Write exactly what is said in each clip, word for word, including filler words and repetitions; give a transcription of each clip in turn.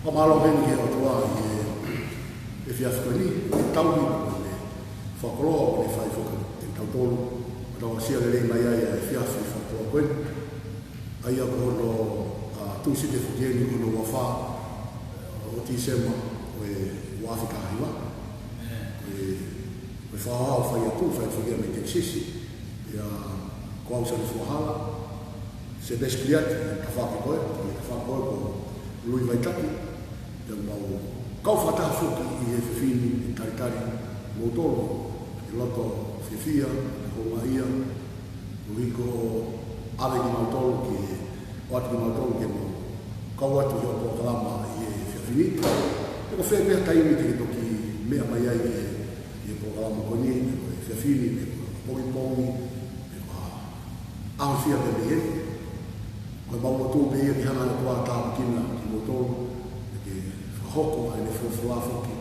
Fakamālō heni ki he ʻOtua ʻi he efiafi ko eni, ʻi he tauhi ʻo e fakakoloa ʻoku ne fai foki ʻe tautolu, ʻo tau aʻusia lelei mai ai ʻa e efiafi fakakoloa ko eni. ʻA ia ko hono, ʻa, Tūsite foki eni ko hono ua fā ʻo Tīsema ʻo e ua afe taha hiva. Ko e, ko e fakaʻaho fai atu, fai foki mei Texas, ʻa ia ko au Sani Fuahala, Sepesi Kiliati, ʻi he tafaʻaki ko ē, ʻi he tafaʻaki ko ē ko Lui Vaitaki, pea mau kau fakataha foki ʻi he efiafi ni ʻo talitali kimoutolu ʻi he loto fiefia, ʻi he houngaʻia, koeʻuhi ko e ʻave kimautolu ki he, ʻoatu kimautolu ke mau kau atu ʻi he polokalama ʻi he efiafi ni. Pe ko fē pē ha taimi te ke toki meʻa mai ai ki he, ki he polokalama ko eni, pe ko e efiafi ni, pe ko e pongipongi, pe ko ha ʻaho fiefia pē mei heni. Ko ʻemau lotu pē ia ke hanga ʻe he ʻOtua ʻo tāpuekina kimoutolu, ke fakahoko ʻa ʻene folofola foki,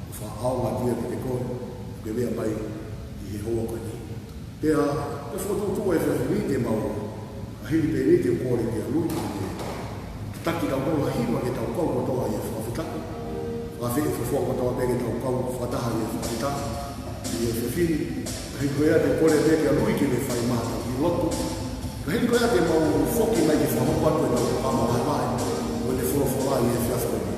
ʻo fakaʻaonga atu ia kiate koe, ke meʻa mai ʻi he houa ko eni. Pea, ʻe fokotuʻutuʻu e efiafi ni ke mau ʻa hili pē eni ke kole kia Lui ke ne taki tautolu ʻa e hiva ke tau kau kotoa ʻi he fakafetaʻi. Fakafeʻiloaki kotoa pē ke tau kau fakataha ʻi he fakafetaʻi ʻi he efiafi ni. Ka hili ko ia te u kole pē kia Lui ke ne fai mai ha kiʻi lotu. Ka hili ko ia te mau foki mai ke fakahoko atu ʻetau polokalama vahevahe ʻo ʻene folofola ʻi he efiafi ni.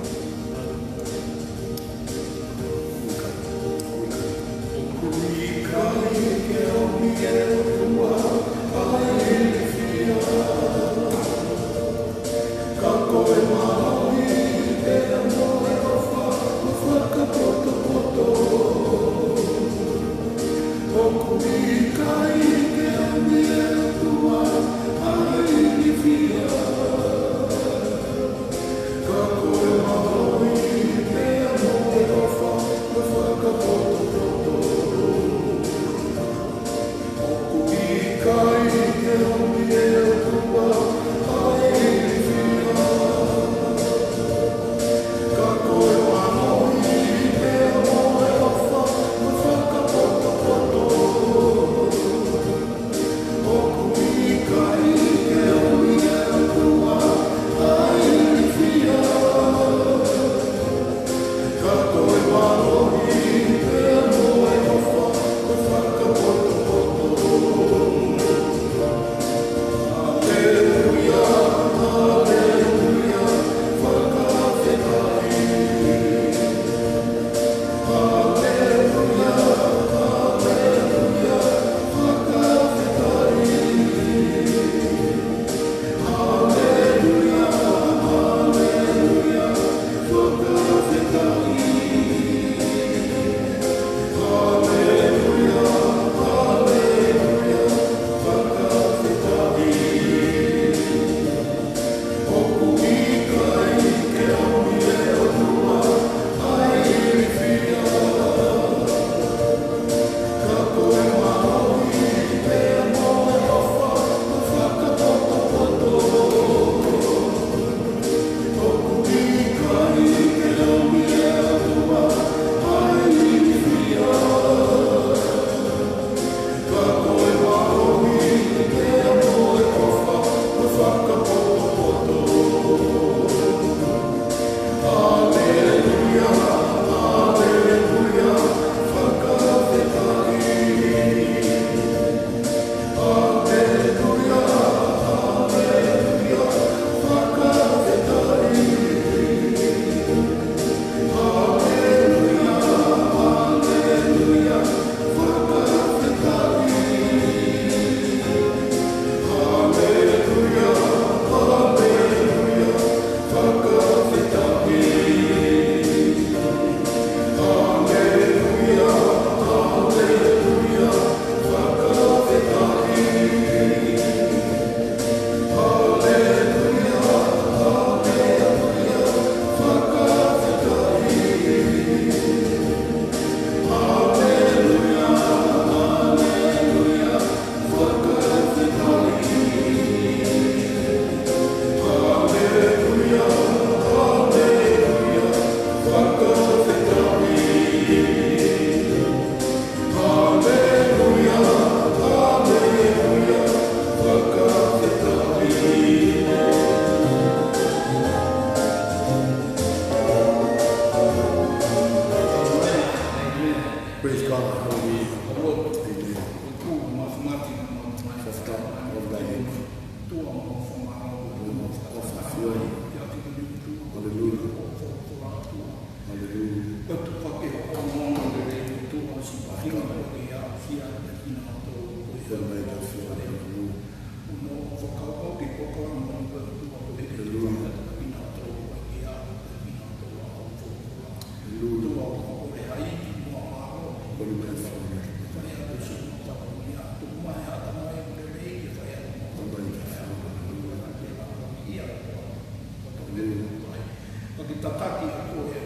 Ke tataki ʻa koe.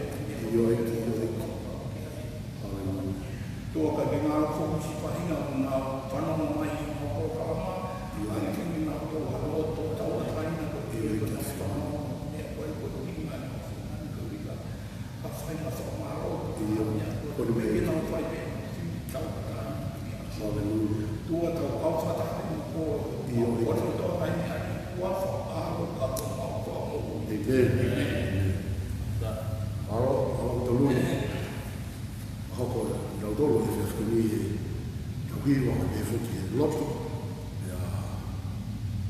ʻIo, ʻio, ʻio. Haleluia. ʻOtua, ka ke ngāue foki siʻi faʻahinga ʻoku nau fanongo mai ʻi hoʻo polokalama. ʻIo. ʻAi ke nau tō ha loto tauʻatāina ko e ʻio, ʻio. Ko e fanongo mai ko e ko e ʻuhinga ʻo e ʻuhinga ka fai ha fakamālō. ʻIo. Ko e meʻa ke nau fai pē. Tauʻatāina. Haleluia. ʻOtua, tau kau fakataha mo koe. ʻIo, ʻio. Ko e tau tau mai ni ai. ʻOtua, fakaʻalo ka ko mau fakaʻalo. ʻĒmeni. ʻĒmeni. ʻAlo, ʻalu tolu. Hoko, tau tolu he efiafi ni he tau hiva mo e foki he lotu. ʻIo,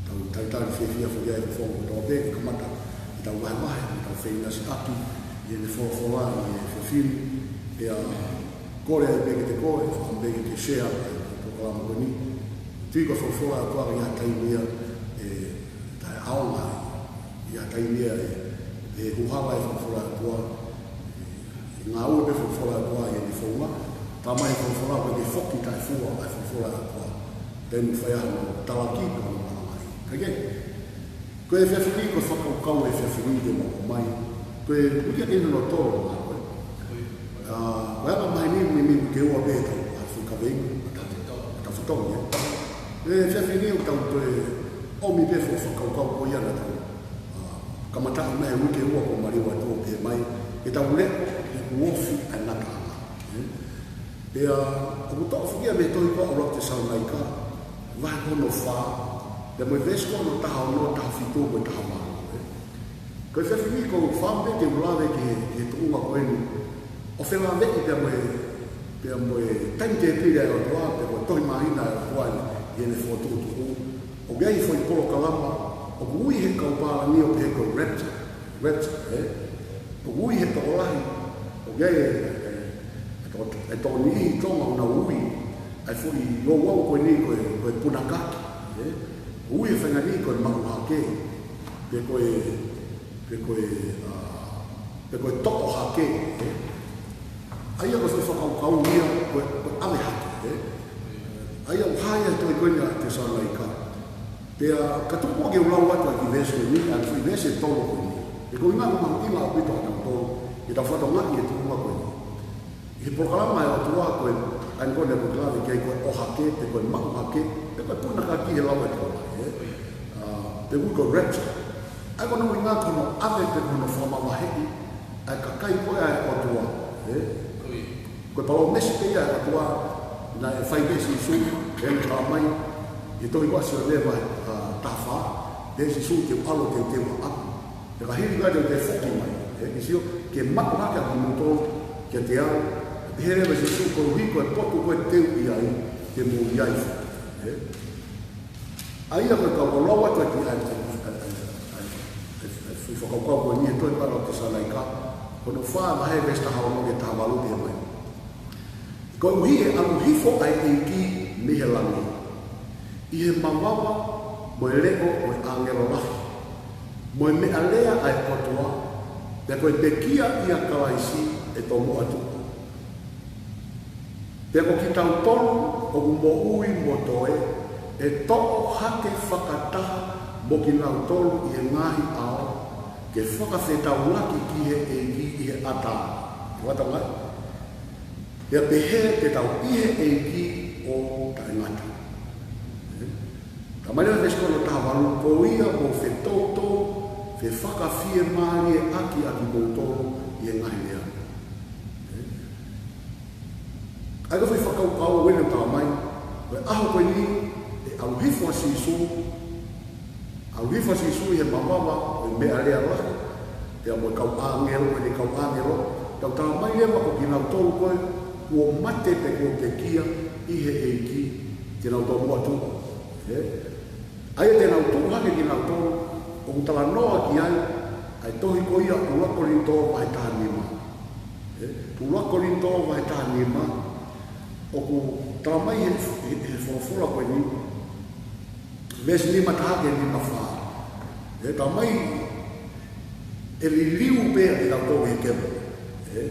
tau talitali fiefia foki ai ko e foki kotoa pē, kamata ʻi heʻetau vahevahe, ʻetau feinasiʻaki ʻi heʻene folofola ʻi he efiafi ni. ʻIo, kole ai pē kiate koe, fakaʻamu pē ke ke share ʻa e polokalama ko eni. Tui ko e folofola ʻa e ʻOtua ʻi ha taimi ia ʻe taʻeʻaonga ai, ʻi ha taimi ia ʻe, ʻe huhala e folofola ʻa e ʻOtua, ʻe ngāue pē folofola ʻa e ʻOtua ʻi heʻene founga, talamai ʻe he folofola ʻoku ʻikai ke foki taʻefua ʻa e folofola ʻa e ʻOtua. Taimi ʻoku fai ai hono talaki pe hono malangaʻi. Kae kehe, ko e efiafi ni, ko e fakakaukau ʻo e efiafi ni ke mau ʻomai. Ko e uike eni hono tolu, ʻa, ko e, ʻa, ko e anga maheni meimei uike ua pē ʻetau, ʻa, fuʻu kaveinga, ʻetau, ʻetau fetongi, ē. Ko e efiafi ni ʻoku tau toe ʻomi pē foʻi fakakaukau ko ia naʻa tau, ʻa, kamataʻi mai he uike ua kuo maliu atu ʻo pehē mai, ke tau leʻo he kuo ofi ʻa e ngataʻanga, ē. Pea ʻoku toʻo foki ia mei he tohi ko ē ʻa ʻUluaki Tesalonaika, vahe ko hono fā, pea mo e veesi ko hono taha ono, taha fitu mo e taha valu, ē. Ko e efiafi ni ʻoku ou fakaʻamu pē ke u lave ki he, ki he tuʻunga ko eni, ʻo felāveʻi pea mo e, pea mo e timetable ʻa e ʻOtua, pea mo e tohi māhina ʻa e ʻOtua ʻi heʻene fokotuʻutuʻu. ʻOku ʻi ai e foʻi polokalama ʻoku ui ʻe he kau pālangi ʻo pehē ko e rapture, rapture, ē? ʻOku ui ʻe he tokolahi, ʻoku ʻi ai e, e, e, e to-, e tokoni ʻi Tonga ʻoku nau ui ʻa e foʻi ouau ko eni ko e, ko e punakaki, ē? ʻOku ui ʻe he faʻahinga ni ko e maʻu hake, pe ko e, pe ko e, ʻa, pe ko e toʻo hake, ē? ʻA ia ko e foʻi fakakaukau ia, ko e, ko e ʻave hake, ē? ʻA ia ʻoku hā ia he tohi ko eni ʻa Tesalonaika. Pea ka tuku muʻa ke u lau atu ʻa e kiʻi veesi ko eni, ʻa e foʻi veesi ʻe tolu ko eni. He ko e ʻuhinga ʻoku mahuʻinga ʻaupito ʻa kitautolu ke tau fakatokangaʻi e tuʻunga ko eni. ʻI he polokalama ʻa e ʻOtua ko e, ʻa eni ko eni ʻoku ou lave ki ai ko e ʻohake, pe ko e maʻu hake, pe ko e punakaki he lau ʻa e tokolahi, ē? ʻA, pe ui ko e rapture. ʻA ia ko hono ʻuhinga ko hono ʻave pe ko hono fakamavaheʻi ʻa e kakai ko ē ʻa e ʻOtua, ē? Ko e palōmesi pē ia ʻa e ʻOtua naʻe fai pē ʻe Sīsū, ʻene talamai ʻi he tohi ko ē ʻa Sione vahe, ʻa, taha fā, pehē ʻe Sīsū te u ʻalu ʻo teuteu ha ʻapi. Pea ka hili ko ia te u toe foki mai, ē, ke sio, ke maʻu hake ʻa kimoutolu kiate au, pehē leva ʻe Sīsū koeʻuhi ko e potu ko ē te u ʻi ai, te mou ʻi ai foki, ē. ʻA ia ko e kau ʻoku ou lau atu ʻa e, ʻa e, ʻa e, ʻa e, ʻa e, ʻa e, ʻa e, ʻa e fakakaukau ko eni he tohi ko ē ʻa Tesalonaika, ko hono fā vahe veesi taha ono ki he taha valu pehē mai. Koeʻuhi ʻe ʻalu hifo ʻa e ʻEiki mei he langi, ʻi he mavava mo e leʻo ʻo e ʻāngelo lahi, mo e meʻalea ʻa e ʻOtua, pea ko e pekia ʻia Kalaisi ʻe tomuʻa tuʻu. Pea ko kitautolu ʻoku moʻui mo toe, ʻe toʻo hake fakataha mo kinautolu ʻi he ngaahi ʻao, ke fakafetaulaki ki he ʻEiki ʻi he ʻatā. Fakatokangaʻi. Pea pehē te tau ʻi he ʻEiki ʻo taʻengata. Ē? Talamai leva veesi ko hono taha valu, ko ia mou fetoutou, fefakafiemālieʻaki ʻa kimoutolu ʻi he ngaahi lea. Ē? ʻA ia ko e foʻi fakakaukau ʻoku ne talamai, ko e ʻaho ko eni, ʻe ʻalu hifo ʻa Sīsū, ʻalu hifo ʻa Sīsū ʻi he mavava ʻo e meʻalea lahi, pea mo e kau ʻāngelo, ʻene kau ʻāngelo, tau talamai leva ko kinautolu ko ē, kuo mate pe kuo pekia ʻi he ʻEiki, te nau tomuʻa tuʻu. Ē? ʻA ia te nau tuʻu hake kinautolu, ʻoku talanoa ki ai ʻa e tohi ko ia ʻUluaki Kolinitō vahe taha nima. Ē? ʻUluaki Kolinitō vahe taha nima, ʻoku talamai he, he, he folofola ko eni, veesi nima taha ki he nima fā. Ē, talamai ʻe liliu pē ʻa kinautolu ʻe he kemo. Ē?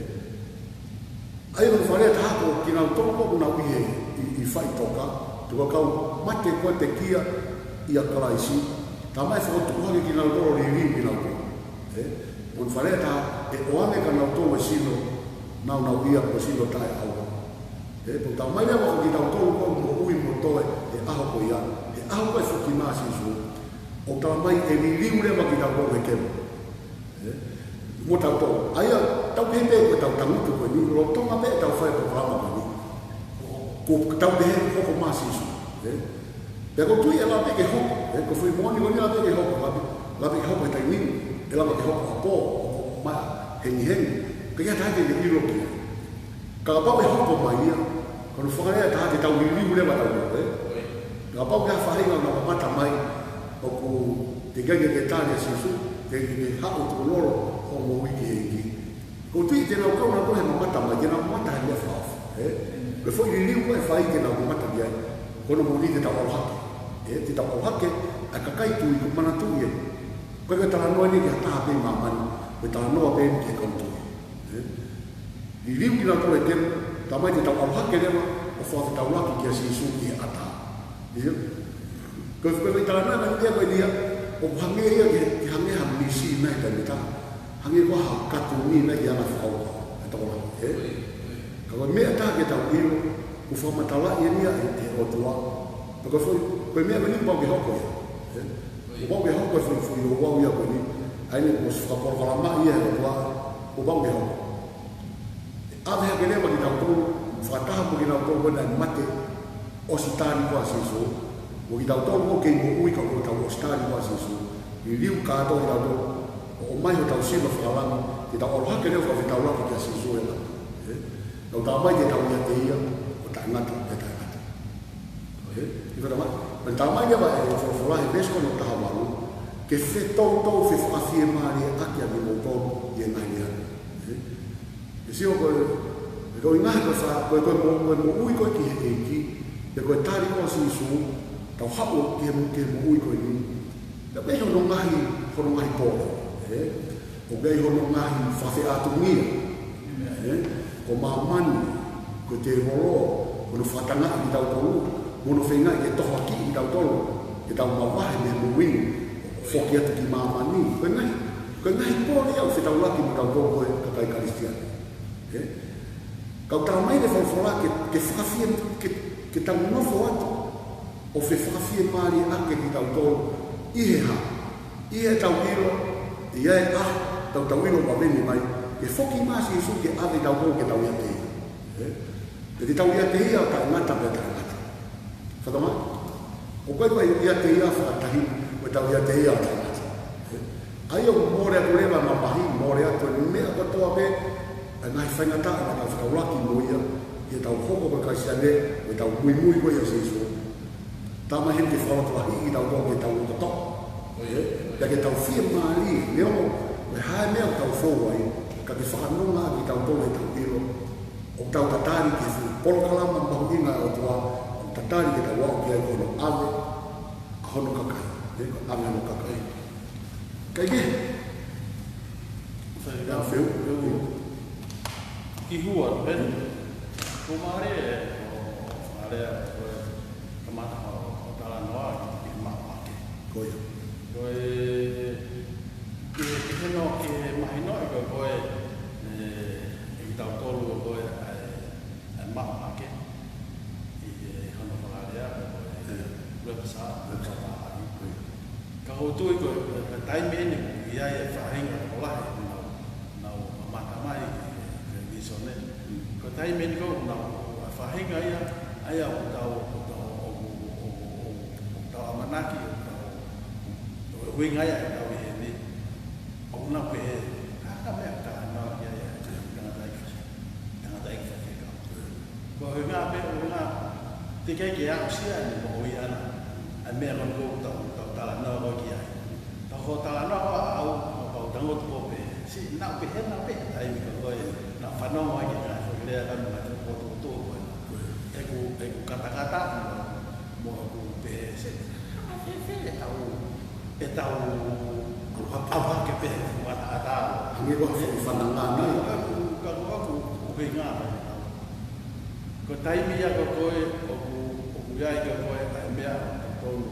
ʻA ia ko e fakalea ʻe taha ko kinautolu ʻoku nau ʻi he, ʻi, ʻi faʻitoka, pe ko e kau mate ko ē pekia ʻia Kalaisi, talamai ʻe fokotuʻu hake kinautolu ʻo liliu kinautolu. Ē, ʻoku fale ʻe taha, ʻe ʻoange kia nautolu e sino naunauʻia, ko e sino taʻeʻauha. Ē, ʻoku talamai leva kiate kitautolu ʻoku moʻui mo toe he ʻaho ko ia, he ʻaho ko ē ʻe foki mai ai ʻa Sīsū, ʻoku talamai ʻe liliu leva kitautolu he kemo. Ē, mo tautolu. ʻA ia, tau pehē pē ko ʻetau tangutu ko eni, lolotonga pē ʻetau fai e polokalama ko eni, ʻoku tau pehē ʻe hoko mai ʻa Sīsū. Ē? Pea ʻoku ou tui ʻe lava pē ke hoko, ē, ko e foʻi moʻoni ko eni ʻe lava pē ke hoko, lava pē, lava pē ke hoko he taimi ni, ʻe lava ke hoko ʻapō, ʻo mai hengihengi, ka ʻikai ha taha te ne ʻilo ki ai. Ka kapau ʻe hoko mai ia, ko hono fakalea ʻe taha te tau liliu leva tautolu, ē? Kapau ʻoku ʻi ai ha faʻahinga ʻoku nau mamata mai, ʻoku teʻeki ke ke tali ʻa Sīsū, teʻeki ke ke haʻu ʻo tukulolo hoʻo moʻui ki he ʻEiki. ʻOku ou tui te nau kau nautolu he mamata mai, te nau mamata he meʻa fakaʻofa, ē? Ko e foʻi liliu ko ē ʻe fai te nau mamata ki ai, ko hono moʻoni te tau ʻalu hake, ē? Te tau ʻalu hake, ʻa e kakai tui, ʻoku manatuʻi ē. ʻOku ʻikai ko e talanoa eni ki ha taha pē ʻi māmani, ko e talanoa pē eni ki he kau tui, ē? Liliu kinautolu he kemo, talamai te tau ʻalu hake leva, ʻo fakafetaulaki kia Sīsū ʻi he ʻatā. ʻIo? Ko e, ko e talanoa ʻa e meʻa ko eni ia, ʻoku hangē ia ke, ke hangē ha misi nai taimi ʻe taha. Hangē ko ha katuni nai ia ʻa e fakaʻauha, ʻe tokolahi, ē? Ka ko e meʻa ʻe taha ke tau ʻilo, ʻoku fakamatalaʻi eni ia ʻe, ʻe he ʻOtua. Ka ko e foʻi, ko e meʻa ko eni kuo pau ke hoko ia, ē? Kuo pau ke hoko e foʻi, foʻi ouau ia ko eni. ʻA ia ʻoku fakapolokalamaʻi ia ʻe he ʻOtua, kuo pau ke hoko. ʻE ʻave hake leva kitautolu, fakataha mo kinautolu ko ē naʻe mate, ʻosi tali ko ē ʻa Sīsū, mo kitautolu ʻoku kei moʻui ka kuo tau ʻosi tali ko ē ʻa Sīsū, liliu kātoa kitautolu, ʻo ʻomai hotau sino fakalangi, ke tau ʻalu hake leva ʻo fakafetaulaki kia Sīsū ʻi langi. Ē? Tau talamai te tau ʻiate ia, ʻo taʻengata, ʻo taʻengata. Ē? ʻI he talamai, pea talamai leva ʻe he folofola he veesi ko hono taha valu, ke fetoutou fefaʻafiemālieʻaki ʻa kimoutolu ʻi he ngaahi lea ni. Ē? ʻE sio ko e, ko e ngaahi ko e fa-, ko e, ko e mo-, ko e moʻui ko ē ki he ʻEiki, pe ko e tali ko ē ʻa Sīsū, tau haʻu ki he mo-, ki he moʻui ko eni. Pea ʻoku ʻi ai hono ngaahi, hono ngaahi pole, ē? ʻOku ʻi ai hono ngaahi fakafeʻātungia, ē? Ko māmani, ko e tēvolo, ko hono fakatangaʻi kitautolu, mo hono feingaʻi ke tohoakiʻi kitautolu, ke tau mavahe mei he moʻui ni, foki atu ki māmani, ko e ngaahi, ko e ngaahi pole ia ʻoku fetaulaki mo tautolu ko e kakai Kalisitiane. Ē? Ka ʻoku talamai ʻe he folofola ke, ke fakafie-, ke, ke tau nofo atu ʻo fefaʻafiemālieʻaki kitautolu ʻi he hā? ʻI heʻetau ʻilo, ʻi he ʻaho, tau tau ʻilo ʻoku ʻave mai, ke foki mai ʻa Sīsū ke ʻave kitautolu ke tau ʻiate ia. Ē? Ke te tau ʻiate ia ʻo taʻengata pea taʻengata. Fakatokangaʻi? ʻOku ʻikai ko e ʻiate ia fakatahi, ko ʻetau ʻiate ia ʻo taʻengata. Ē? ʻA ia ʻoku mole atu leva e mamahi, mole atu e meʻa kotoa pē, ʻa e ngaahi faingataʻa naʻa tau fetaulaki mo ia, ʻi heʻetau hoko ko e Kalisitiane, ko ʻetau muimui ko ia ʻia Sīsū. Talamai heni ke fakalotolahiʻi kitautolu ke tau toʻo. Ē? Pea ke tau fiemālie, neongo ko e hā e meʻa ʻoku tau fou ai, ka ke fakanonga kitautolu heʻetau ʻilo ʻoku tau tatali ki he fuʻu polokalama mahuʻinga ʻa e ʻOtua, ʻoku tatali ke tau aʻu ki ai ko hono ʻave ʻa hono kakai. Ē, ko e ʻave hono kakai. Kae kehe. Sai, ʻIa, feu. Feu. Ki hua, ē? Ko mālie, ʻo, mālie, ʻo, kamata ʻo, ʻo talanoa ki he maʻu hake. Ko ia. Ko e, ki he, ki he no, ki he mahino ʻe ko e, ko e, ē, ʻe kitautolu ko e, ʻa e, ʻa e maʻu hake, ʻi he hono fakalea, ko e, ʻIa. website, ʻIa. website ai. ʻIa. Ka ʻoku ou tui ko e, ko e taimi eni, ʻi ai e faʻahinga ʻoku lahi, nau, nau mamata mai, ʻi he, he visone. Mm. Ko e taimi eni ko, nau, ʻa e faʻahinga ia, ʻa ia ʻoku tau, ʻoku tau, ʻoku, ʻoku, ʻoku, ʻoku tau ʻamanaki, ʻoku tau, ʻoku ʻuhinga ia ʻetau ʻi heni. ʻOku nau pehē, ʻa, ka meʻa ka nau ia ia, tangataʻeiki, tangataʻeiki faifekau. Ko e ʻuhinga pē, ʻuhinga, teʻeki ke aʻusia ʻene moʻui ʻana, ʻa e meʻa ko eni ʻoku tau, tau talanoa ko ē ki ai. Tau ko e talanoa ko ē ʻa au, ʻo kau tangutu ko ē pē, siʻi nau pehē, nau pehē, taimi ko ē, nau fanongo ai ki he ngaahi foʻi lea ka nau ngaahi foʻi tuʻutuʻu ko ē. ʻEku, ʻeku katakata, mo, mo ʻeku pehē, siʻi, ʻa, fēfē ʻetau, ʻetau ʻalu hake pē, ʻalu hake pē, mata ata. Hangē ko ha foʻi fananga nai. Ka ko ʻeku, ka ko ʻeku ʻuhinga, ko e taimi ia ko ē, ʻoku, ʻoku ʻi ai ko ē, ʻa e meʻa, tonu,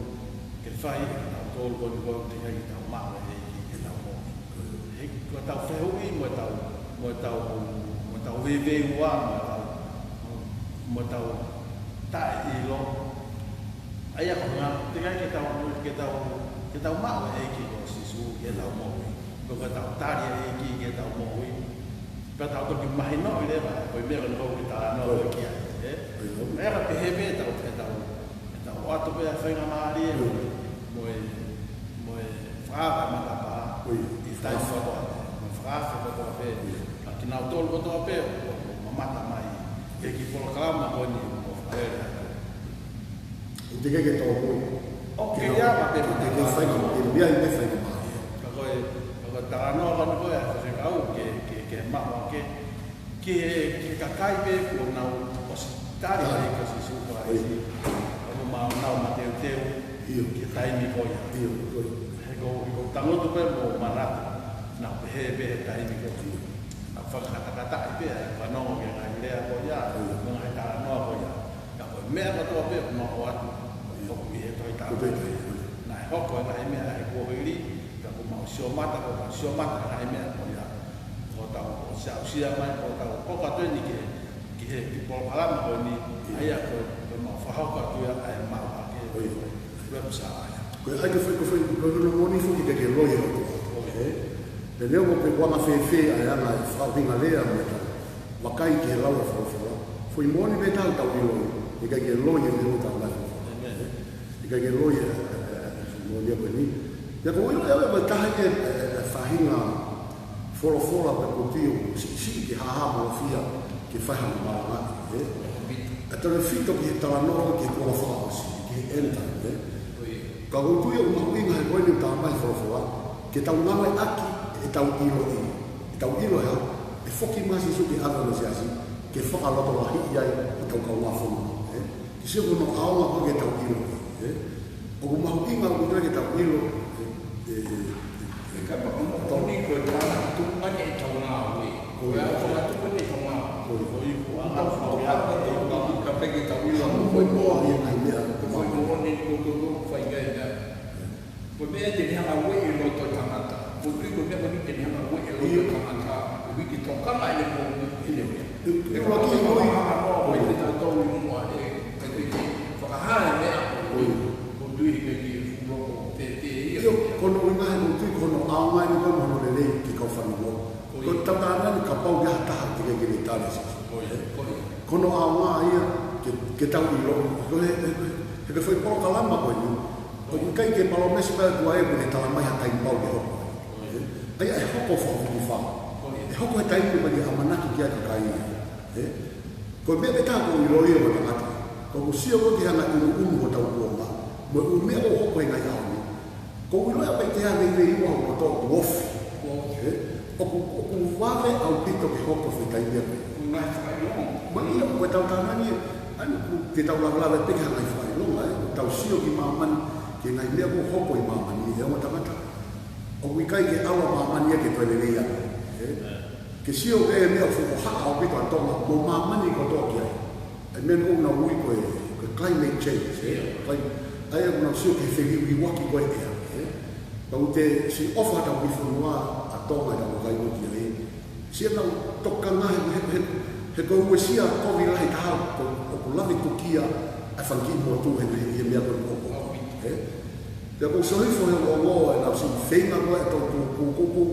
ke fai, ʻa tonu ko ē, ko e teʻeki ai ke tau maʻu ʻe he ʻEiki ke tau moʻui. ko ʻetau fehuʻi mo ʻetau, mo ʻetau, mo ʻetau veiveiua, mo ʻetau, mo ʻetau taʻeʻilo. ʻA ia ko e ʻuhinga, teʻeki ai ke tau, ke tau, ke tau maʻu e ʻEiki ko Sīsū ki heʻetau moʻui. Ko ʻetau tali e ʻEiki ki heʻetau moʻui, pea tau toki mahinoʻi leva ko e meʻa ko eni ʻoku ke talanoa ki ai, ē? Meʻa ka pehē pē ʻetau, ʻetau, ʻetau ʻoatu pē ʻa e faingamālie mo e, mo e, mo e fakaava matapā ʻi he taimi kotoa pē, mo e fakaafe kotoa pē, ka kinautolu kotoa pē ʻoku mamata mai ki he kiʻi polokalama ko eni ʻoku fakaʻosi atu. ʻOku teʻeki ke tau moʻui. ʻOku ke ia ma pē ke, ke, ke fai, ke meʻa i pē fai ma. Ka ko e, ka ko e talanoa ko eni ko e, ko e kau ke, ke, ke maʻu ke, ki he, ki he kakai pē kuo nau ʻosi tali ʻa e ʻEiki ko Sīsū Kalaisi. Ka mo ma nau mateuteu ki he taimi ko ia. He ko, he ko tangutu pē mo manatu. Nau pehē pē he taimi ko ia. Nau fakakatakataʻi pē ʻa e fanongo ki he ngaahi lea ko ia, mo e ngaahi talanoa ko ia. Ka ko e meʻa kotoa pē ʻoku mau ʻoatu, ʻoku ʻi he Tohi Tapu. Naʻe hoko e ngaahi meʻa he kuohili, ka kuo mau sio mata, kuo mau sio mata e ngaahi meʻa ko ia. Ko ʻetau ʻosi aʻusia mai, ko ʻetau hoko atu eni ki he, ki he kiʻi polokalama ko eni, ʻa ia ko, ko ʻemau fakahoko atu ia ʻa e maʻu hake. Ko e ʻai ke fai, ko e fai, ko e fai, ko e moʻoni foki ke ke loi ʻo ʻOtua, ē? Pea neongo pe ʻoku anga fēfē ʻa e anga e fakaʻuhinga lea mo ʻetau vakai ki he lau ʻa e folofola, foʻi moʻoni pē taha ʻoku tau ʻiloʻi, ʻikai ke loi e meʻa ʻoku tau lau. ʻĒmeni. ʻIkai ke loi e, e, e, e, foʻi moʻoni ko eni. Pea ʻoku ou ʻilo ʻe au ʻe taha e, e, e, e faʻahinga folofola pe kuo tio, siʻisiʻi ke hāhā mo fia ke fai hano malangaʻi, ē? ʻA e tautefito ki he talanoa ki he kuonga fakaʻosi, ki he end time, ē? Ka ʻoku ou tui ʻoku mahuʻinga he ko eni ʻoku talamai folofola, ke tau ngāueʻaki ʻetau ʻiloʻi, ʻetau ʻilo ʻe hā, ʻe foki mai Sīsū ke ʻave ʻa e siasi, ke fakalotolahiʻi ai hotau kaungāfonua, ē? Ke sio ko hono ʻaonga ko ē ke tau ʻiloʻi, ē? ʻOku mahuʻinga ʻoku ʻikai ke tau ʻilo, ē, ē, ʻE ka pa ko mo toni ko e ka tuku mai ʻetau ngāue. Ko e au ka tuku mai ʻetau ngāue. Ko e iku anga fau ʻetau ngāue. Ka peke tau ʻilo. Ko e moa ia ngai meʻa. Ko e moa ni ko ko ko fai ngai meʻa. Ko e meʻa te ne hanga ʻo ueʻi e loto ʻo e tangata. Ko e tui ko e meʻa ko eni te ne hanga ʻo ueʻi e loto ʻo e tangata. Ko e hiki tokanga ʻene ko eni. ʻE ua ki ko e hanga ʻo ueʻi ʻetau tau i mua ʻe. Ko e hiki fakahā e meʻa ko e. Ko e tui ke ki e fuʻu loko pēpē ia. ʻIo, ko hono ʻuhinga he ko e tui ko hono ʻaonga eni ko hono lelei ki he kau fanongo. Ko e tau tānaki kapau ʻe ʻi ai ha taha te ke ke tali ʻa Sīsū. Ko ia, ko ia. Ko hono ʻaonga ia ke, ke tau ʻiloʻi. Ko e, he, he, he ko e foʻi polokalama ko eni. ʻOku ʻikai ke palōmesi mai ʻOtua ia kuo ne talamai ha taimi pau ke hoko. ʻA ia ʻe hoko fakafokifā. ʻE hoko he taimi ʻoku ne ʻamanaki ki ai ʻa e kakai ia. Ē? Ko e meʻa pē taha ʻoku ou ʻiloʻi ʻo e tangata. Ko ʻeku sio ko ē ki he anga ʻunuʻunu hotau kuonga. Mo e ʻū meʻa ʻoku hoko he ngaahi ʻaho ni. ʻOku ou ʻilo ʻe au ʻikai te ne veiveiua hoku loto ʻoku ofi. Ē? ʻOku, ʻoku vave ʻaupito ke hoko he taimi ʻa e. Ngaahi fakaʻilonga. Mo ia, ko e tau tānaki, ʻa eni ʻoku te tau lavelave pē ki he ngaahi fakaʻilonga, ē? ʻOku tau sio ki māmani, ki he ngaahi meʻa ʻoku hoko ʻi māmani, ʻe ongo tangata. ʻOku ʻikai ke ʻalu ʻa māmani ia ke toe lelei ange. Ē? Ke sio ki he meʻa ʻoku hokohoko ʻaupito ʻa Tonga, mo māmani kotoa ki ai. ʻA e meʻa ʻoku nau ui ko e, ko e climate change, ē? Clim-, ʻa ia ʻoku nau sio ki he feliuliuaki ko e ʻea, ē? Pau te siʻi ʻofa ʻetau kiʻi fonua ʻa Tonga ʻi he kakai ʻoku ʻi ai. Siʻi nau tokanga he, he, he, he ko e uesia kovi lahi taha ʻoku, ʻoku lave tukia ʻa e fanga kiʻi motu he, he, he meʻa ko ē ʻoku hoko, ē? Pea ʻoku ou sio hifo he ʻoku ongo ʻenau siʻi feinga ko ē ʻetau ku, ku, ku, ku,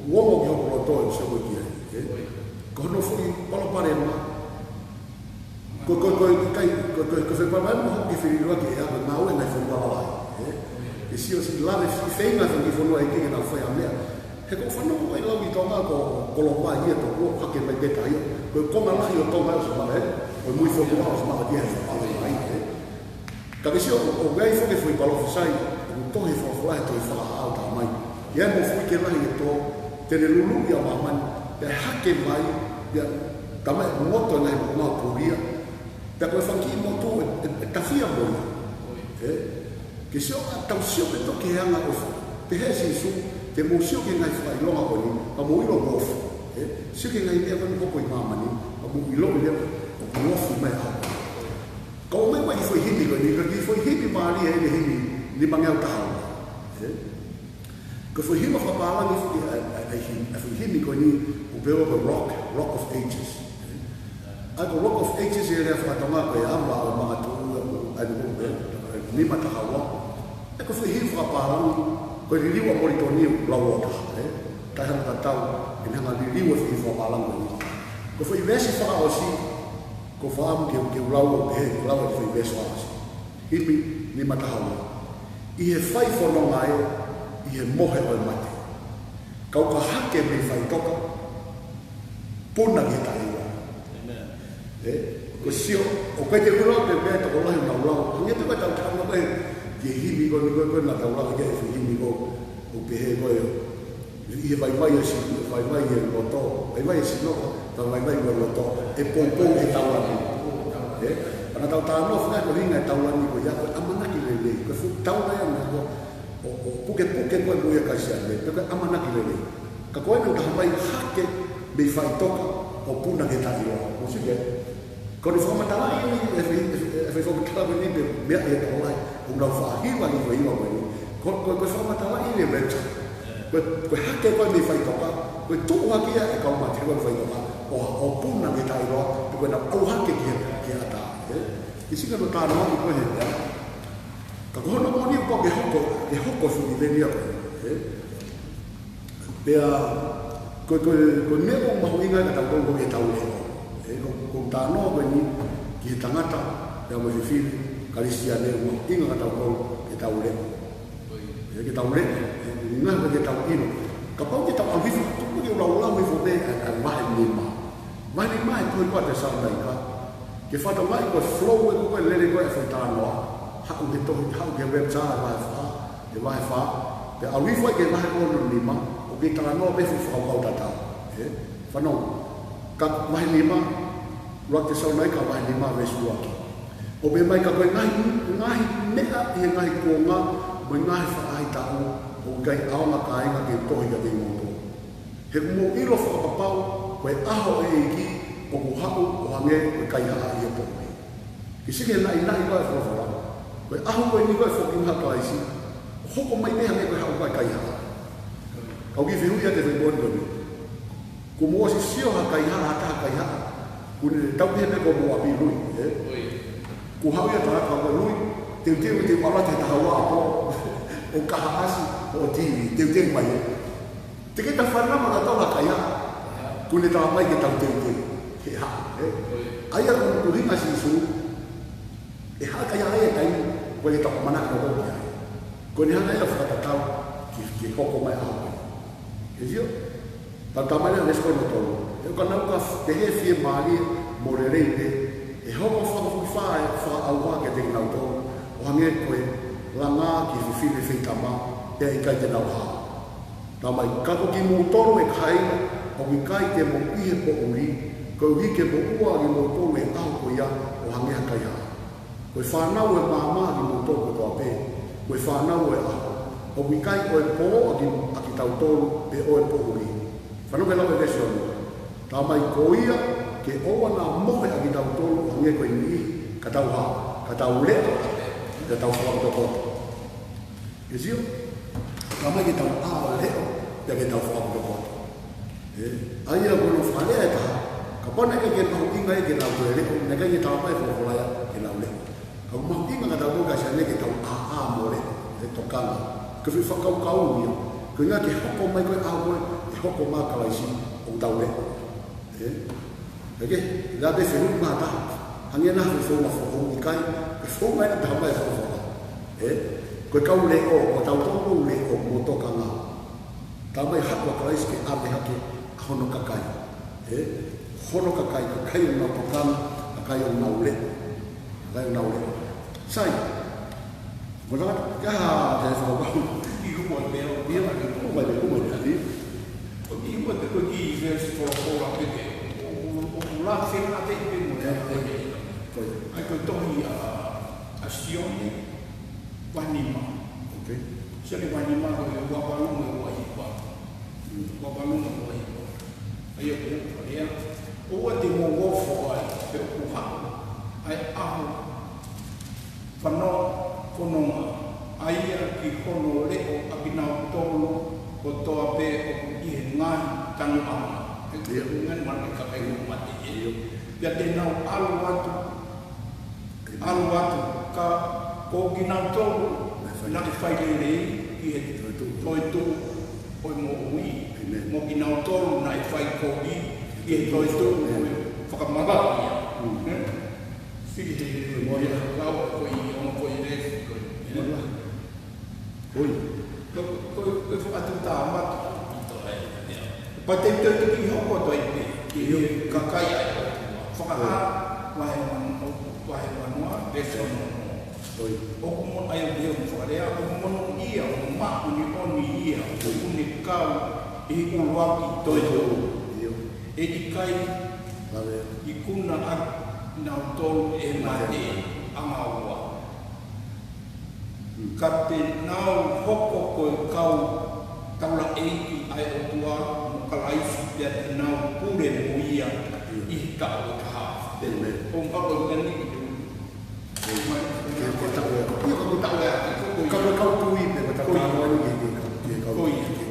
ʻoku ongo ki hoku loto ʻeku sio ko ē ki ai, ē? Ko hono foʻi palopalema, ko, ko, ko, ʻikai, ko, ko, ko e foʻi palopalema ʻoku hoko ki he feliuliuaki ʻea ko e ngāue ngaahi fonua lalahi, ē? Ke sio siʻi lave siʻi feinga fanga kiʻi fonua ʻeiki ke nau fai ha meʻa. He ʻoku ou fanongo ko e lau ʻi Tonga ko Kolomai ia tokua hake mai pē tahi. Ko e konga lahi ʻo Tonga ʻoku ʻosi maʻu, ē? Ko e mui fonua ʻosi maʻu ia he fale mai, ē? Ka ke sio, ʻoku ʻi ai foki e foʻi palōfisai, ʻoku tohi he folofola he tohi Fakahā ʻoku talamai. ʻI ai mo e fuʻu ike lahi ʻe tō, te ne luluʻi ʻa māmani, pea hake mai, pea talamai ʻe moto e ngaahi moʻunga ʻo pulia, pea ko e fanga kiʻi motu ʻe, ʻe, ʻe tafia mo ia. Ē? Ke sio, ʻa tau sio pē toki he anga ʻoku pehē ʻe Sīsū, te mou sio ki he ngaahi fakaʻilonga ko eni, ka mou ʻilo ʻoku ofi. Ē? Sio ki he ngaahi meʻa ko eni ʻoku hoko ʻi māmani, ka mou ʻilo ʻi lea ʻoku ofi mai ʻa Ka ʻomai mai e foʻi himi ko eni, ka ko e foʻi himi mālie ʻeni, himi nimangeau taha ua. Ē? Ko e foʻi himi fakapālangi foki ʻa e, ʻa e, ʻa e himi, ʻa e foʻi himi ko eni ʻoku pehē ko e Rock, Rock of Ages. ʻA ia ko e Rock of Ages ʻi he lea faka-Tonga ko e ava ʻo e makatuʻu, ʻa e, ʻa e, ʻa e nima taha ua. ʻA ia ko e foʻi himi fakapālangi, ko e liliu ʻa Molitoni ʻoku lau ʻo taha, ē? Taʻe hano tatau, ʻene hanga liliu e foʻi himi fakapālangi ko eni. Ko e foʻi veesi fakaʻosi, ʻoku ou fakaʻamu ke, ke u lau ʻo pehē, lau e foʻi veesi fakaʻosi. Himi nima taha ua. ʻI he fai fononga ē, ʻi he mohe ʻo e mate. Kau ka hake mei faʻitoka, puna ki he taʻeʻiloa. ʻĒmeni. Ē, ko e sio, ʻoku ʻikai te u lau pē meʻa tokolahi naʻa ku lau. Hangē pē ko e tau tau ko e, ki he himi ko eni ko e, ko e naʻa tau lau ki he foʻi himi ko, ʻoku pehē ko e, ʻi he vaivai ʻo e si-, vaivai ʻo e loto, vaivai ʻo e sino, pea vaivai ʻo e loto, ʻe poupou ʻe he taulani. Ē? Pea naʻa tau talanoa fakaʻuhinga e taulani ko ia, ko e ʻamanaki lelei, ko e fuʻu taula ia naʻa ko, ʻo, ʻo pukepuke ko e moʻui ʻa e Kalisitiane, pe ko e ʻamanaki lelei. Ka ko ena ʻoku taha mai hake mei faʻitoka ʻo puna ki he taʻeʻiloa. ʻOsi ke? Ko hono fakamatalaʻi eni, e foʻi, e foʻi, e foʻi fakamatala ko eni pē meʻa ʻe tokolahi, ʻoku nau faʻa hiva ʻi he hiva ko eni. Ko, ko, ko e fakamatalaʻi eni e rapture. Ko e, ko e hake ko ē mei faʻitoka, ko e tuʻu hake ia e kau mate ko ē mei faʻitoka, ʻo, ʻo puna ki he taʻeʻiloa, pe ko ʻenau ʻalu hake ki he, ki he ʻatā, ē? Kiʻi sio ki hono talanoaʻi ko ē he, ē? Ka ko hono moʻoni ʻoku pau ke hoko, ke hoko e fuʻu ʻiveni ia ko ē, ē? Pea, ko, ko, ko e meʻa ʻoku mahuʻinga ai kiate kitautolu ko e tau leʻo. Ē, ko, ko e talanoa ko eni ki he tangata, pea mo e fefine, Kalisitiane ʻoku mahuʻinga kiate kitautolu ke tau leʻo. Ē, ke tau leʻo, ē, ʻuhinga ko e ke tau ʻilo. Kapau te tau ʻalu hifo, tuku ke u lau lau hifo pē, ʻa e, ʻa e vahe nima. Vahe nima ʻi he tohi ko ē ʻa Tesalonaika. Ke fakatokangaʻi ko e flow ē ko ē lele ko ē e foʻi talanoa. Haʻu he tohi, haʻu ki he rapture ʻa e vahe fā, ʻa e vahe fā. Pea ʻalu hifo ai ki he vahe ono nima, ʻoku kei talanoa pē foʻi fakakaukau tatau. Ē? Fanongo. Ka vahe nima, ʻuluaki Tesalonaika vahe nima veesi ua ki. ʻOku pehē mai ka ko e ngaahi, ngaahi meʻa ʻi he ngaahi kuonga, mo e ngaahi faʻahitaʻu, ʻoku ʻikai ʻaonga kāinga ke tohi kiate kimoutolu. He ʻoku mou ʻilo fakapapau, ko e ʻaho ʻo e ʻEiki, ʻoku haʻu ʻo hangē ko e kaihaʻa ʻi he poʻuli. Kiʻi sio ki he naʻinaʻi ko ē e folofola. Ko e ʻaho ko eni ko ē e foki mai ʻa Kalaisi, ʻoku hoko mai pē hangē ko e haʻu ko ē e kaihaʻa. Kau kiʻi fehuʻi atu e foʻi poini ko eni. Kuo mou ʻosi sio ha kaihaʻa, ha taha kaihaʻa. Kuo ne tau pehē pē ko hoʻomou ʻapi, lui, ē? Kuo haʻu ia talaka ko e lui, teuteu, te u ʻalu atu he taha ua ʻaho, ʻo kahaʻasi, ʻo TV, teuteu mai. Te ke ta fanama ka tau ha kaihaʻa, kuo ne tala mai ke tau teuteu, he haʻu, ē? ʻA ia ko hono ʻuhinga ʻa Sīsū, ʻe haʻu e kaihaʻa ia he taimi, ko e tau ʻamanaki ʻo ki ai. Ko ʻene hanga ia ʻo fakatatau, ki, ki he hoko mai ʻaho ko ē. Ke sio? Tau tau mai leva veesi ko hono tolu. He ʻoka nau ka pehē fiemālie mo lelei pē, ʻe hoko fakafokifā ʻa e fakaʻauha kiate kinautolu, ʻo hangē ko e langa ki he fefine feitama, pea ʻikai te nau hao. Tau mai, ka ko kimoutolu ʻe kāinga, ʻoku ʻikai te mou ʻi he poʻuli, koeʻuhi ke moʻua ʻa kimoutolu he ʻaho ko ia, ʻo hangē ha kaihaʻa. Ko e fānau ʻo e maama ʻa kimoutolu kotoa pē, ko e fānau ʻo e ʻaho. ʻOku ʻikai ko e pō ʻa ki, ʻa kitautolu, pe ko e poʻuli. Fanongo ki he lau e veesi ono. Tau mai ko ia, ke ʻoua naʻa mohe ʻa kitautolu, ʻo hangē ko e niʻihi, ka tau hā, ka tau leʻo, ka tau fakapotopoto. Ke sio? Tau mai ke tau ʻā ʻo leʻo, pea ke tau fakapotopoto. Ē, ʻa ia ko hono fakalea ʻe taha, kapau naʻe ʻikai ke mahuʻinga ia ke nau toe leʻo, naʻe ʻikai ke tala mai e folofola ia ke nau leʻo. Ka ʻoku mahuʻinga kiate kitautolu Kalisitiane ke tau ʻāʻā mo leʻo, ʻe tokanga. Ko e foʻi fakakaukau ia, ko e ʻuhinga ke hoko mai ko ē ʻaho ko ē, ʻe hoko mai ʻa Kalaisi ʻoku tau leʻo. Ē? Eke, la te fehuʻi mai ha taha. Hangē naʻa foʻi founga foʻou ʻikai, e founga ena tala mai e folofola. Ē? Ko e kau leʻo, ko tautolu leʻo mo tokanga. Tala mai haʻu ʻa Kalaisi ke ʻave hake ʻa hono kakai. Ē? Hono kakai, kakai ʻoku nau tokanga, kakai ʻoku nau leʻo. Kakai ʻoku nau leʻo. Sai. Ko e tangata, ka te fakapapau. Ki hua pea, pea, pea, pea, pea, pea, pea. Ko ki hua te ko ki verse folofola pē ke. ʻO, ʻo, ʻo, ʻo la fena te i pē mo ia. Ko ia. ʻA ia ko e tohi ʻa, ʻa Sione, vahe nima. Ok. Sione vahe nima ko e ua valu mo e ua hiva. Mm. Ua valu mo e ua hiva. ʻA ia ko e lea. ʻOua te mou ofo ai, he ʻoku haʻu ʻa e ʻaho fano-, fononga, ʻa ia ki hono leʻo ʻa kinautolu kotoa pē ʻoku ʻi he ngaahi tanuʻanga. He ko e ngaahi manu kakai ʻoku mate ē. Pea te nau ʻalu atu, ʻalu atu, ka ko kinautolu naʻe fai lelei ki he toetuʻu ʻo e moʻui. Mo kinautolu naʻe fai kovi ki he toetuʻu ʻo e fakamavahe ia. Fili he mo ia lau ko i ongo ko i le ko i. Ko e, ko e, ko e fakatuʻutāmaki ʻi toa e. Pea te u toe toki hoko atu ai pē ki he kakai ʻa e ʻOtua. Fakahā vahe ua, vahe ua noa, veesi ono. ʻOku mo ai o Leo mo Fakalea, ʻoku monūʻia, ʻoku māʻoniʻoni ia, ʻoku ne kau ʻi he ʻuluaki toetuʻu. ʻE ʻikai ikuna ʻa kinautolu ʻe mate ʻanga ua. Ka te nau hoko ko e kau taulaʻeiki ʻa e ʻOtua mo Kalaisi pea te nau pule mo ia ʻi he taʻu ʻe taha. ʻĒmeni. Ko e pako i kani. Ko e taʻu ʻe. Ia ko e taʻu ʻe. Ka ko e kau tui pē, ko e taʻu ʻe. Ko e kau tui pē.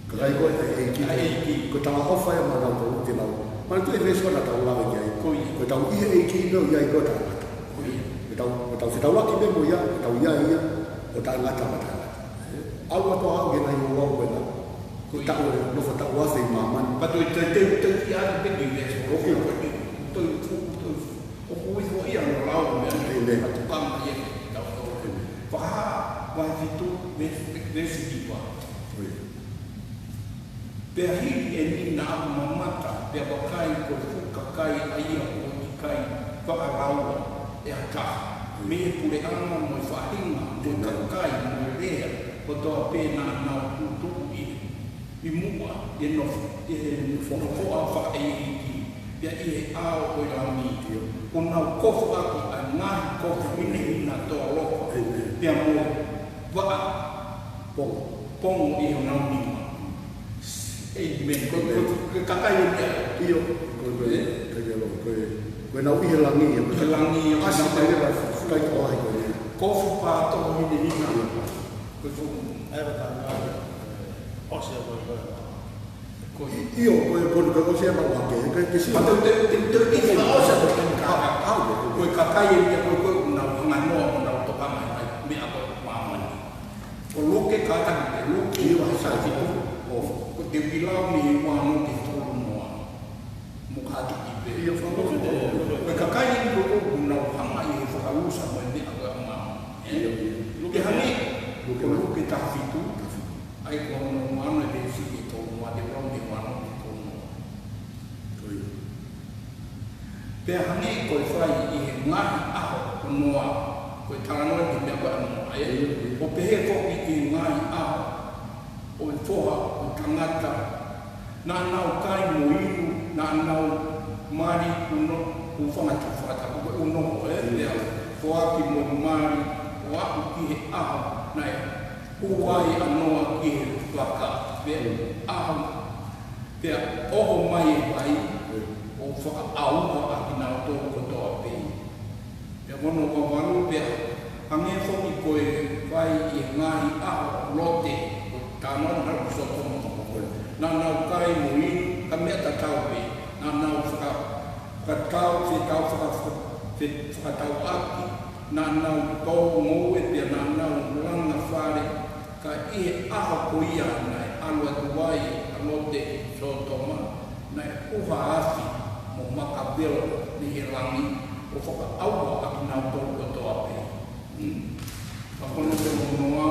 Kakai ko e ʻEiki. ʻA e ʻEiki. Ko e talaʻofa ia maʻanautolu ke nau. Manatuʻi e veesi ʻoku tau lave ki ai. Ko ia. Ko ʻetau ʻi he ʻEiki pē ʻo ʻi ai ko e tangata. Ko ia. Ko ʻetau, ko ʻetau fetaulaki pē mo ia, ko ʻetau ʻi ai ia, ʻo taʻengata mo taʻengata. ʻAlu atu ʻo aʻu ki he ngaahi ouau ko ena. Ko e taʻu ʻe, nofo taʻu afe ʻi māmani. Pea toe, toe, toe, toe ki ai pē ki veesi. ʻOku, toe, toe, toe, ʻoku ui foʻi ia ʻo lau meʻa. ʻĒmeni. Ka tukanga ia ke tau tau. ʻĒmeni. Fakahā, vahe fitu, veesi, veesi hiva. Ko ia. Pea hili eni naʻa ku mamata, pea vakai ko e fuʻu kakai ʻa ia ʻoku ʻikai fakalaua ʻe ha taha, mei he puleʻanga mo e faʻahinga, mo e kakai, mo e lea, kotoa pē naʻa nau tuʻutuʻu ʻi, ʻi muʻa, ʻi he nofo, ʻi he nofoʻa fakaʻeiki, pea ʻi he ʻao ʻo e langi, kuo nau kofu ʻaki ʻa e ngaahi kofu hinehina tōlofa, pea mo e vaʻa pongo, pongo ʻi honau nima. ʻĒmeni. Ko, ko, ko e kakai eni ia. ʻIo, ko, ko, ē? Ko, ko, ko, ko ʻenau ʻi he langi ia. ʻI he langi ia. ʻAsi mai leva, kai ko ai ko ia. Kofu pātohi hinehina. ʻIo. Ko e foʻi. ʻAi, ʻe, ʻosi ia ko e, ko e. Ko e. ʻIo, ko e, ko e, ko e ʻosi ia ko e, ko e, ko e, ko e, ko e, ko e, ko e, ko e, ko e kakai eni ia, ko e, ko e, nau hanga noa, nau tokanga mai, meʻa ko e māmani. Ko Luke kātaki pē, Luke ʻi he vahe taha fitu. ʻO, ko e te u kilau mei he ua ono ki he tolu noa. Mo kātaki pē. ʻIo, fakamolemole. Ko e kakai eni ko ē ʻoku nau hanga ʻi he fakalusa mo e meʻa ko e ʻaonga. ʻIo, ʻio. Luke hangē, ko Luke taha fitu. ʻAi ko hono ua ono e veesi ki he tolu noa, te u lau mei he ua ono ki he tolu noa. Ko ia. Pea hangē ko e fai ʻi he ngaahi ʻaho ʻo Noa, ko e talanoa ki he meʻa ko ē ʻa Noa, ē? ʻIo, ʻio. ʻO pehē foki ki he ngaahi ʻaho ʻo e Foha ʻo e Tangata, naʻa nau kai mo inu, naʻa nau mali ʻuno, hūfanga he tufakatapu, ko e ʻunoho, ē? ʻIo. Pea foaki mo e mali, ʻo aʻu ki he ʻaho naʻe hū ai ʻa Noa ki he vaka, pea ʻaho Pea ʻoho mai e vai, ʻo fakaʻauha ʻa kinautolu kotoa pē. Pea ko hono ua valu pea, hangē foki ko e vai ʻi he ngaahi ʻaho ʻo Lote, ʻo tānaki ʻa Sōtoma mo Komoloa. Naʻa nau kai mo inu, ka meʻa tatau pē. Naʻa nau faka-, fakatau, fetau, faka-, fe-, fakatauʻaki. Naʻa nau tō ngoue pea naʻa nau langa fale. Ka ʻi he ʻaho ko ia naʻe ʻalu atu ai ʻa Lote ki Sōtoma, naʻe ʻuha afi mo makavelo mei he langi ʻo fakaʻauha ʻa kinautolu kotoa pē. Hmm. Ka ko hono ua noa,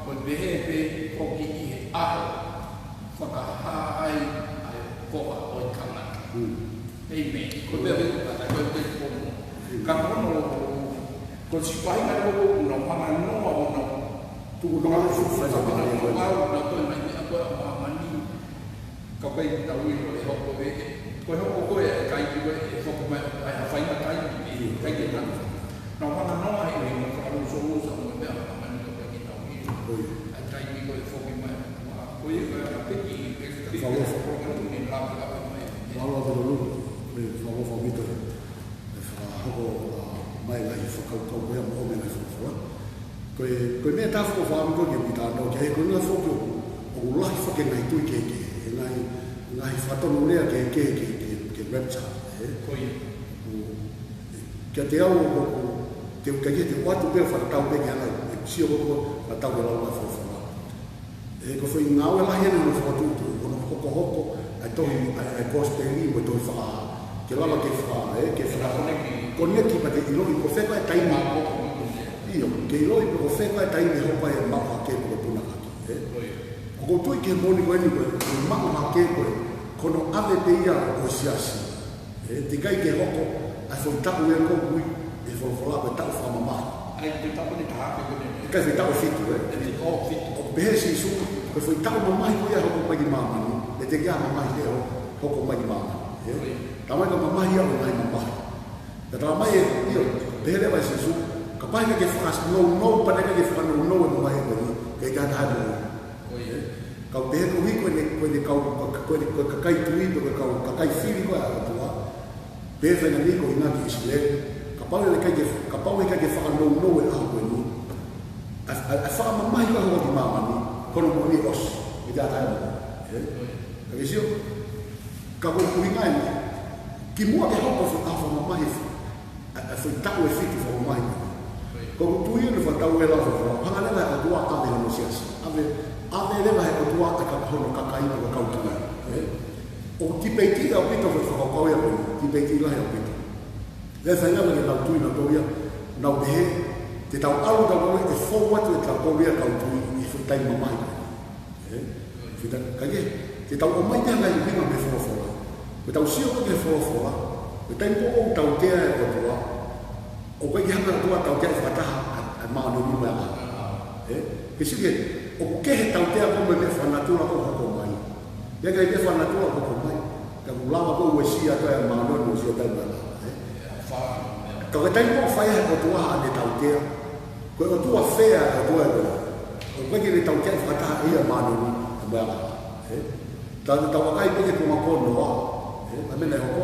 ko e pehē pē foki ʻi he ʻaho fakahā ai ʻa e Foha ʻo e Tangata. Hmm. ʻĒmeni. Ko e pehē pē ka ko e pehē pē. Hmm. Ka ko hono Ko e siʻi faʻahinga ko ē ʻoku nau hanga noa ʻo nau tuku noa ʻo fai sa mani ko ē. Nau ʻalu, nau toe mai meʻa ko ē ʻa māmani. Ka ʻoku ʻikai ke tau ʻilo ʻe hoko ē. Ko e hoko ko ē ʻa e kai ko ē ʻe foki mai ʻa e faʻahinga kai ʻi he kai ke nau. Nau hanga noa ʻi he ngaahi fakalusolusa mo e meʻa ʻa māmani ka ʻoku ʻikai ke tau ʻilo. Ko ia. ʻA e kai ko ē ʻe foki mai. Ko ia ko e ʻa e peki, peki, peki, Falofa. Ko e ʻa e peki, peki, peki, peki, peki, Falofa. Ko e, ko e Falofa Vito. ʻE fakahoko, ʻa, mai ngaahi fakakaukau ko ia mo e ngaahi folofola. Ko e, ko e meʻa ʻe taha ʻoku ou fakaʻamu ko ē ke u kiʻi talanoa ki ai, ko e ʻuhinga foki ʻoku, ʻoku lahi foki e ngaahi tui kehekehe, e ngaahi, ngaahi fakatonu lea kehekehe ki he, ki he, ki he rapture, ē? Ko ia. ʻOku, kiate au ʻoku, ʻoku, te u kai ke te u ʻoatu pē ʻo fakatatau pē ki he anga ʻeku sio ko ē ʻoku fakatatau ki he lau ʻa e folofola. Ē, ko e foʻi ngāue lahi eni hono fokotuʻutuʻu, hono hokohoko ʻa e tohi, ʻa e, ʻa e kosipeli mo e tohi Fakahā. Ke lava ke faka-, ē, ke faka-, koneki pea te ʻiloʻi ko fē koā e taimi. ʻIo, ke ʻiloʻi pe ko fē koā e taimi ʻe hoko ai e maʻu hake pe ko e puna hake, ē? Ko ia. ʻOku ou tui ki he moʻoni ko eni ko e, ko e maʻu hake ko e, ko hono ʻave pē ia ʻo e siasi. Ē, teʻeki ai ke hoko ʻa e foʻi taʻu ē ʻoku ui ʻe he folofola ko e taʻu fakamamahi. ʻA ia, ko e taʻu eni taha pē ko eni. Teʻeki ai, foʻi taʻu ʻe fitu, ē? ʻE, ʻo, fitu. ʻOku pehē ʻe Sīsū, ko e foʻi taʻu mamahi ko ia ʻe hoko mai ki māmani, ʻe teʻeki ai ha mamahi kehe ʻe hoko mai ki māmani. Ē? Ko ia. Talamai ko e mamahi ia ʻo e ngaahi mamahi. Ka talamai ē, ʻio, pehē leva ʻe Sīsū, kapau heʻikai ke fakanounou, pea teʻeki ai ke fakanounou e mamahi ko eni, ʻe ʻikai ke ʻi ai ha taha ʻe moʻui. Ko ia. Ka ʻoku pehē koeʻuhi ko ʻene, ko ʻene kau, ko ʻene, ko e kakai tui, ko e kau, kakai fili ko ē ʻa e ʻOtua. Pehē faʻahinga ni ko e ʻuhinga ki ʻIsileli. Kapau heʻikai ke, kapau heʻikai ke fakanounou e ʻaho ko eni, ʻa e, ʻa e, ʻa e fakamamahi ko ē ʻe hoko ki māmani, ko hono moʻoni ʻosi, ʻe ʻikai ha taha ʻe moʻui. Ē? Ka ke sio, ka ko e ʻuhinga eni, kimuʻa ke hoko e foʻi ʻaho fakamamahi, ʻa e, ʻa e foʻi taʻu ʻe fitu fakamamahi. Ko ʻeku tui ʻoku fakatatau e lau folofola, hanga leva ʻe he ʻOtua ʻo ʻave hono siasi. ʻAve, ʻave leva ʻe he ʻOtua ʻa e ka-, hono kakai mo e kau tui. Ē? ʻOku tipeiti ʻaupito e foʻi fakakaukau ia ko eni, tipeiti lahi ʻaupito. Lea faʻahinga ke nau tui nautolu ia, nau pehē, te tau ʻalu tautolu ʻo fou atu ʻe tautolu ia e kau tui ʻi he foʻi taimi mamahi. Ē? Fita, ka ke, te tau ʻomai pē ha ngaahi ʻuhinga mei he folofola. Ko ʻetau sio ko ē ki he folofola, ko e taimi ko ē ʻoku tautea ai e ʻOtua, ʻoku ʻikai ke hanga ʻe he ʻOtua ʻo tauteaʻi fakataha ʻa e, ʻa e māʻoniʻoni mo e angahala. Ē? Ke sio ki he, ʻoku kehe e tautea ko ē mo e meʻa fakanatula ʻoku hoko mai. Meʻa ʻikai ke fakanatula ʻoku hoko mai. Ka ʻoku lava ko ē ʻo uesia ʻa e māʻoniʻoni mo e uesia ʻa e angahala. Ē? Ka ko e taimi ʻoku fai ai ʻe he ʻOtua haʻane tautea, ko e ʻOtua fē ʻa e ʻOtua ē ko ē? ʻOku ʻikai ke ne tauteaʻi fakataha ʻe ia e māʻoniʻoni mo e angahala. Ē? Tau, tau vakai pē ki he konga ko ē ʻo Noa. Ē? ʻA e meʻa naʻe hoko,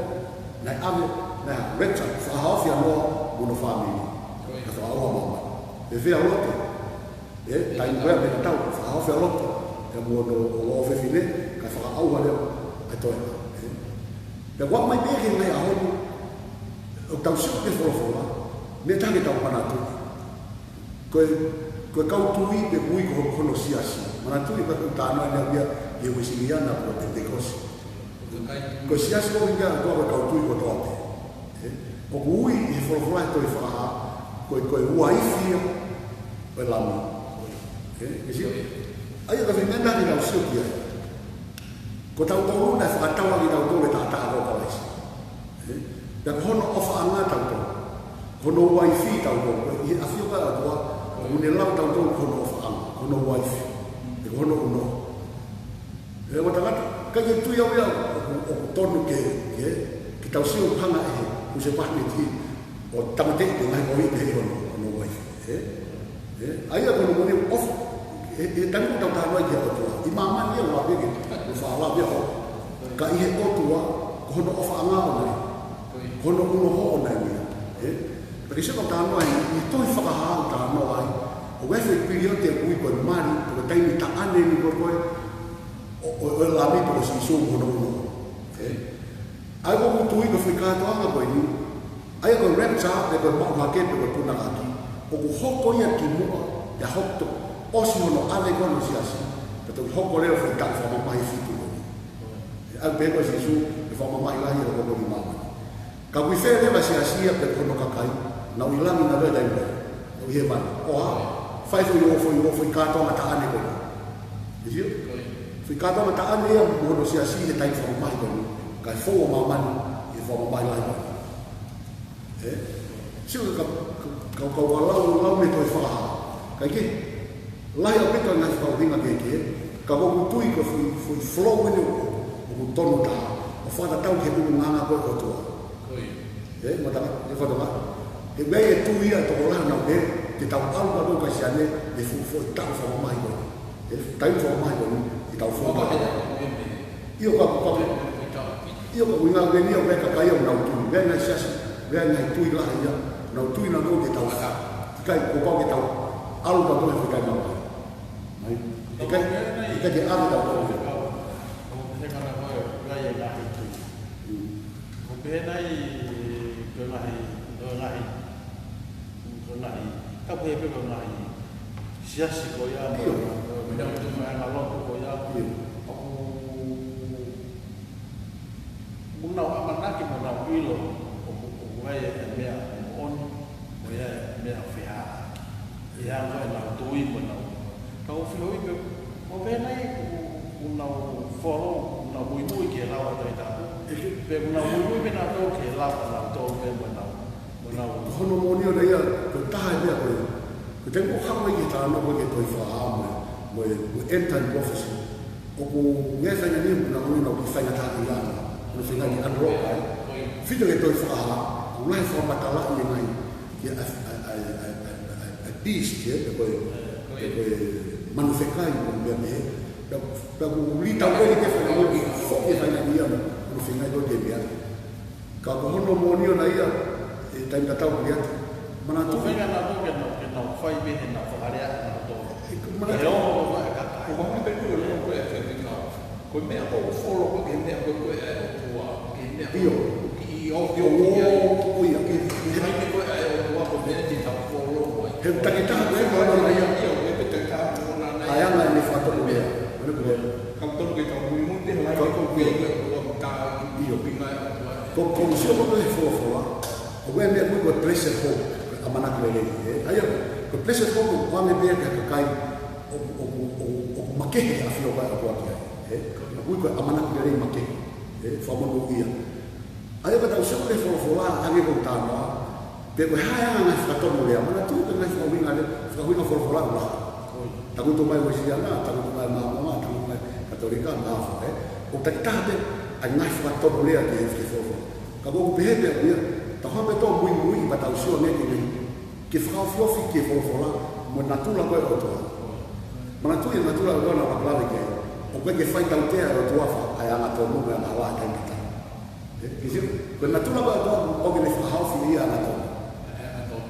naʻe ʻave, naʻe rapture, fakahaofi ʻa Noa mo hono fāmili. Ka fakaʻauha māmani. Pea fē ʻa Lote? Ē? Taimi ko ē meʻa tatau, fakahaofi ʻa Lote. Pea mo hono, hono ʻofefine, ka fakaʻauha leva ʻa e toenga. Ē? Pea ʻoku aʻu mai pē ki he ngaahi ʻaho ni, ʻoku tau sio ki he folofola, meʻa ʻe taha ke tau manatuʻi. Ko e, ko e kau tui pea mo e ui ko hono siasi. Manatuʻi ko e talanoa naʻe ʻi ai ʻi he Uēsiliana mo e Penitekosi. Ko e siasi ko ē ʻoku ʻi ai ʻa e kau tui kotoa pē. Ē? ʻOku ui ʻe he folofola he tohi Fakahā, ko e, ko e uaifi ia ʻo e Lami. Ē? Ke sio? ʻA ia ko e foʻi meʻa naʻa ke tau sio ki ai. Ko tautolu naʻe fakatau ʻaki kitautolu ʻe he taʻataʻa ko Kalaisi. Ē? Pea ko hono ʻofaʻanga tautolu. Ko hono uaifi tautolu. Ko e ʻi he ʻafio ko ē ʻa e ʻOtua, ʻoku ne lau tautolu ko hono ʻofaʻanga, ko hono uaifi. Ē, ko hono ʻunoho. Ē, ʻo tangata, ʻikai ke tui au ia ʻoku, ʻoku tonu ke, ke, ke tau sio hanga ʻe he husepāniti ʻo tāmateʻi e ngaahi kovi ʻi he hono, hono uaifi. Ē? Ē? ʻA ia ko hono moʻoni ʻoku, ē, ē, taimi ʻoku tau talanoa ki he ʻOtua. ʻI māmani ia ʻoku ʻave ke, ʻoku faʻa lave ʻo. Ka ʻi he ʻOtua, ko hono ʻofaʻanga ʻoʻona ia. Ko hono ʻunoho ʻoʻona ia. Ē? Pea ke sio ki he talanoa ʻi, ʻi he tohi Fakahā ʻoku talanoa ai. ʻOku ʻi ai e foʻi piliote ʻoku ui ko e mali, ko e taimi taʻane eni ko ē, ʻo, ʻo, ʻo e Lami pe ko Sīsū mo hono ʻunoho. Ē? ʻA ia ʻoku ou tui ko e foʻi kātoanga ko eni, ʻa ia ko e rapture, pe ko e maʻu hake, pe ko e punakaki, ʻoku hoko ia kimuʻa, ʻi he hoko, ʻosi hono ʻave ko ē hono siasi, pea toki hoko leva e foʻi taʻu fakamamahi ʻe fitu ko eni. ʻE ʻai pē ko ē ʻe Sīsū, e fakamamahi lahi ʻe hoko ki māmani. Ka ʻoku ʻi fē leva e siasi ia pe ko hono kakai, nau ʻi langi nai he taimi ko ē? Nau ʻi hēvani. ʻO hā? Fai e foʻi, ʻo foʻi, ʻo foʻi kātoanga taʻane ko ē. Ke sio? Foʻi kātoanga taʻane ia mo hono siasi he taimi fakamamahi ko eni. Kae fou ʻa māmani he fakamamahi lahi ko ē. Ē? Sio ka, ka, ka, ka, ka lau, lau mei he tohi Fakahā. Kae kehe, lahi ʻaupito e ngaahi fakaʻuhinga kehekehe, ka ʻoku ou tui ko e foʻi, foʻi flow eni ʻoku, ʻoku tonu taha, ʻo fakatatau ki he ʻulungaanga ko ē ʻo e ʻOtua. Ko ia. Ē, mo tama, ē, fakatama. He meʻa ia ʻe tui ai e tokolahi ʻo nau pehē, te tau ʻalu kitautolu Kalisitiane, mei he foʻi, foʻi taʻu fakamamahi ko ē. Ē, taimi fakamamahi ko eni, te tau fou. ʻIo ka, ka, ʻio ka ʻuhinga eni ia ʻo e kakai ʻoku nau tui. Meʻa ngaahi siasi, meʻa ngaahi tui lahi ia, nau tui nautolu te tau ʻatā. ʻIkai, kuo pau ke tau ʻalu kitautolu he foʻi taimi mamahi. Mai. ʻIkai. Te ke ave tau tau. ʻO pehē ka na ko e, ko e ngaahi tui. Mm. ʻO pehē nai ko e ngaahi, ko e ngaahi, ko e ngaahi, ka pehē pē ko e ngaahi siasi ko ia, ʻio, ko e meʻa ko e ngaahi lotu ko ia. ʻIo. ʻOku ʻoku nau ʻamanaki mo nau ʻilo ʻoku, ʻoku ʻi ai e meʻa moʻoni, mo ʻi ai e meʻa fehālaaki. ʻI he anga ʻenau tui mo ʻenau. Ka ʻoku fiemaʻu pē, ʻo pehē nai ʻoku, ʻoku nau follow, ʻoku nau muimui ki he lau ʻa e Tohi Tapu. Pe ʻoku nau muimui pē nautolu ki he lau ʻanautolu pē mo ʻenau. Ko hono moʻoni ʻona ia, ko e taha e meʻa ko ē. Ko e taimi ʻoku hoko ai ki he talanoa ko ē ki he Tohi Fakahā mo e, mo e, mo e end time prophecy. ʻOku ngeia faingamālie mo nau ui nau ki faingataʻaʻia. Ko e feinga ke unlock ai. Fito ki he Tohi Fakahā, ʻoku lahi fakamatalaʻi e ngaahi, ki he, a, a beast, ē, pe ko e, pe ko e manu fekai mo e meʻa pehē. Pea, pea ʻoku lī tau ʻeni ke faingamālie, foki e faingamālie, mo e feinga ko ē ke meʻa. Ka ko hono moʻoni ʻona ia, e taimi tatau ki atu. Manatuʻi. Ko e feinga nautolu ke nau, ke nau fai pē heʻenau fakalea nautolu. Ē, ko manatuʻi. He ongo ko e kakai. Ko e meʻa ko e folo ko e meʻa ko e ʻOtua, ko e meʻa. ʻIo. ʻIo, ʻio, ʻio. Ko e meʻa te tau folo ko e. He takitaha ko e meʻa ko e ia. ʻIo, ko e takitaha ko e meʻa. ʻA e anga ʻene fakatomolea. Ko e meʻa. Ka tonu ke tau muimui pē he lau ko e ʻOtua, ʻio. Ko, ko sio ko e folofola, ʻoku ʻi ai e meʻa ko e blessed hope, ko e ʻamanaki lelei, ē? ʻA ia, ko e blessed hope, ʻoku ʻoange pē ki he kakai ʻoku, ʻoku, ʻoku, ʻoku makehe ʻa e ʻafio ko ē ʻa e ʻOtua ki ai, ē? ʻOku ui ko e ʻamanaki lelei makehe, ē? Fakamonūʻia. ʻA ia, ka tau sio ko e folofola, hangē ko e talanoa, pe ko e hā e anga e ngaahi fakatomolea, manatuʻi ko e ngaahi fakaʻuhinga lea, fakaʻuhinga folofola ʻoku lahi. Takutu mai Uēsiliana, takutu mai Māmonga, takutu mai Katolika, mahalo, ē? ʻOku takitaha pē ʻa e ngaahi fakatomolea ki he, ki he folofola. Ka ʻoku pehē pē ʻa ia, tau hanga pē ʻo muimui pea tau sio ange ki he, ke fakaofiofi ki he folofola, mo e natula ko ē ʻo e ʻOtua. Manatuʻi e natula ʻo e ʻOtua naʻa ku lave ki ai. ʻOku ʻikai ke fai tautea ʻe he ʻOtua ʻa e angatonu mo e angahala ʻi he taimi tatau. Ē, ke sio, ko e natula ko ē ʻo e ʻOtua, ʻoku ʻikai ke fakahaofi ia ʻe he angatonu.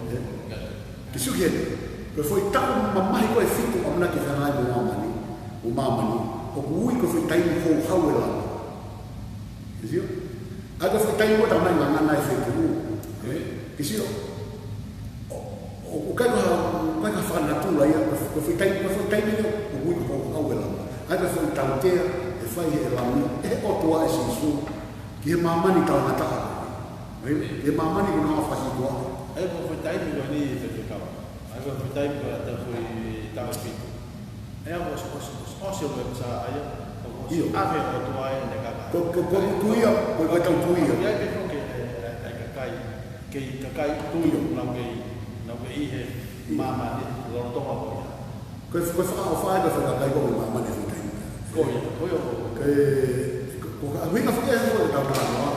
Ē, ke sio ki heni, ko e foʻi taʻu mamahi ko ē ʻe fitu ʻamanaki ke fehangahangai mo māmani, mo māmani, ʻoku ui ko e foʻi taimi houhau e lami. Ke sio? ʻA ia ko e foʻi taimi ko ē ʻoku tau ngangana ai e feituʻu. Ē, ke sio? ʻO, ʻo, ʻoku ʻikai ko ha, ʻikai ko ha fakanatula ia, ko e, ko e foʻi taimi, ko e foʻi taimi ia ʻoku ui ko e houhau e lami. ʻA ia ko e foʻi tautea ʻe fai ʻe he Lami, ʻe he ʻOtua ʻia Sīsū, ki he māmani talangataʻa. Ē, ki he māmani ko ē naʻa fakasītuʻa. ʻA ia ko e foʻi taimi ko eni Faifekau. ʻA ia ko e foʻi taimi ko ē ʻa e foʻi taʻu ʻe fitu. ʻA ia ko e ʻosi, ʻosi, ʻosi, ʻosi e uepisa ʻa ia. ʻIo. ʻA e ʻOtua ʻene kakai. Ko, ko, ko e tui ia, ko e, ko e tau tui ia. ʻA ia ke, ke, ʻe, ʻe, ʻe kakai, kei kakai tui ʻoku nau kei, nau kei ʻi he māmani, lolotonga ko ia. Ko e, ko e fakaʻofa ia, ko e fakakai ko e māmani e foʻi taimi. Ko ia, ko ia. Ko e, ko, ko e ʻuhinga foki ʻa e hoko ʻetau talanoa.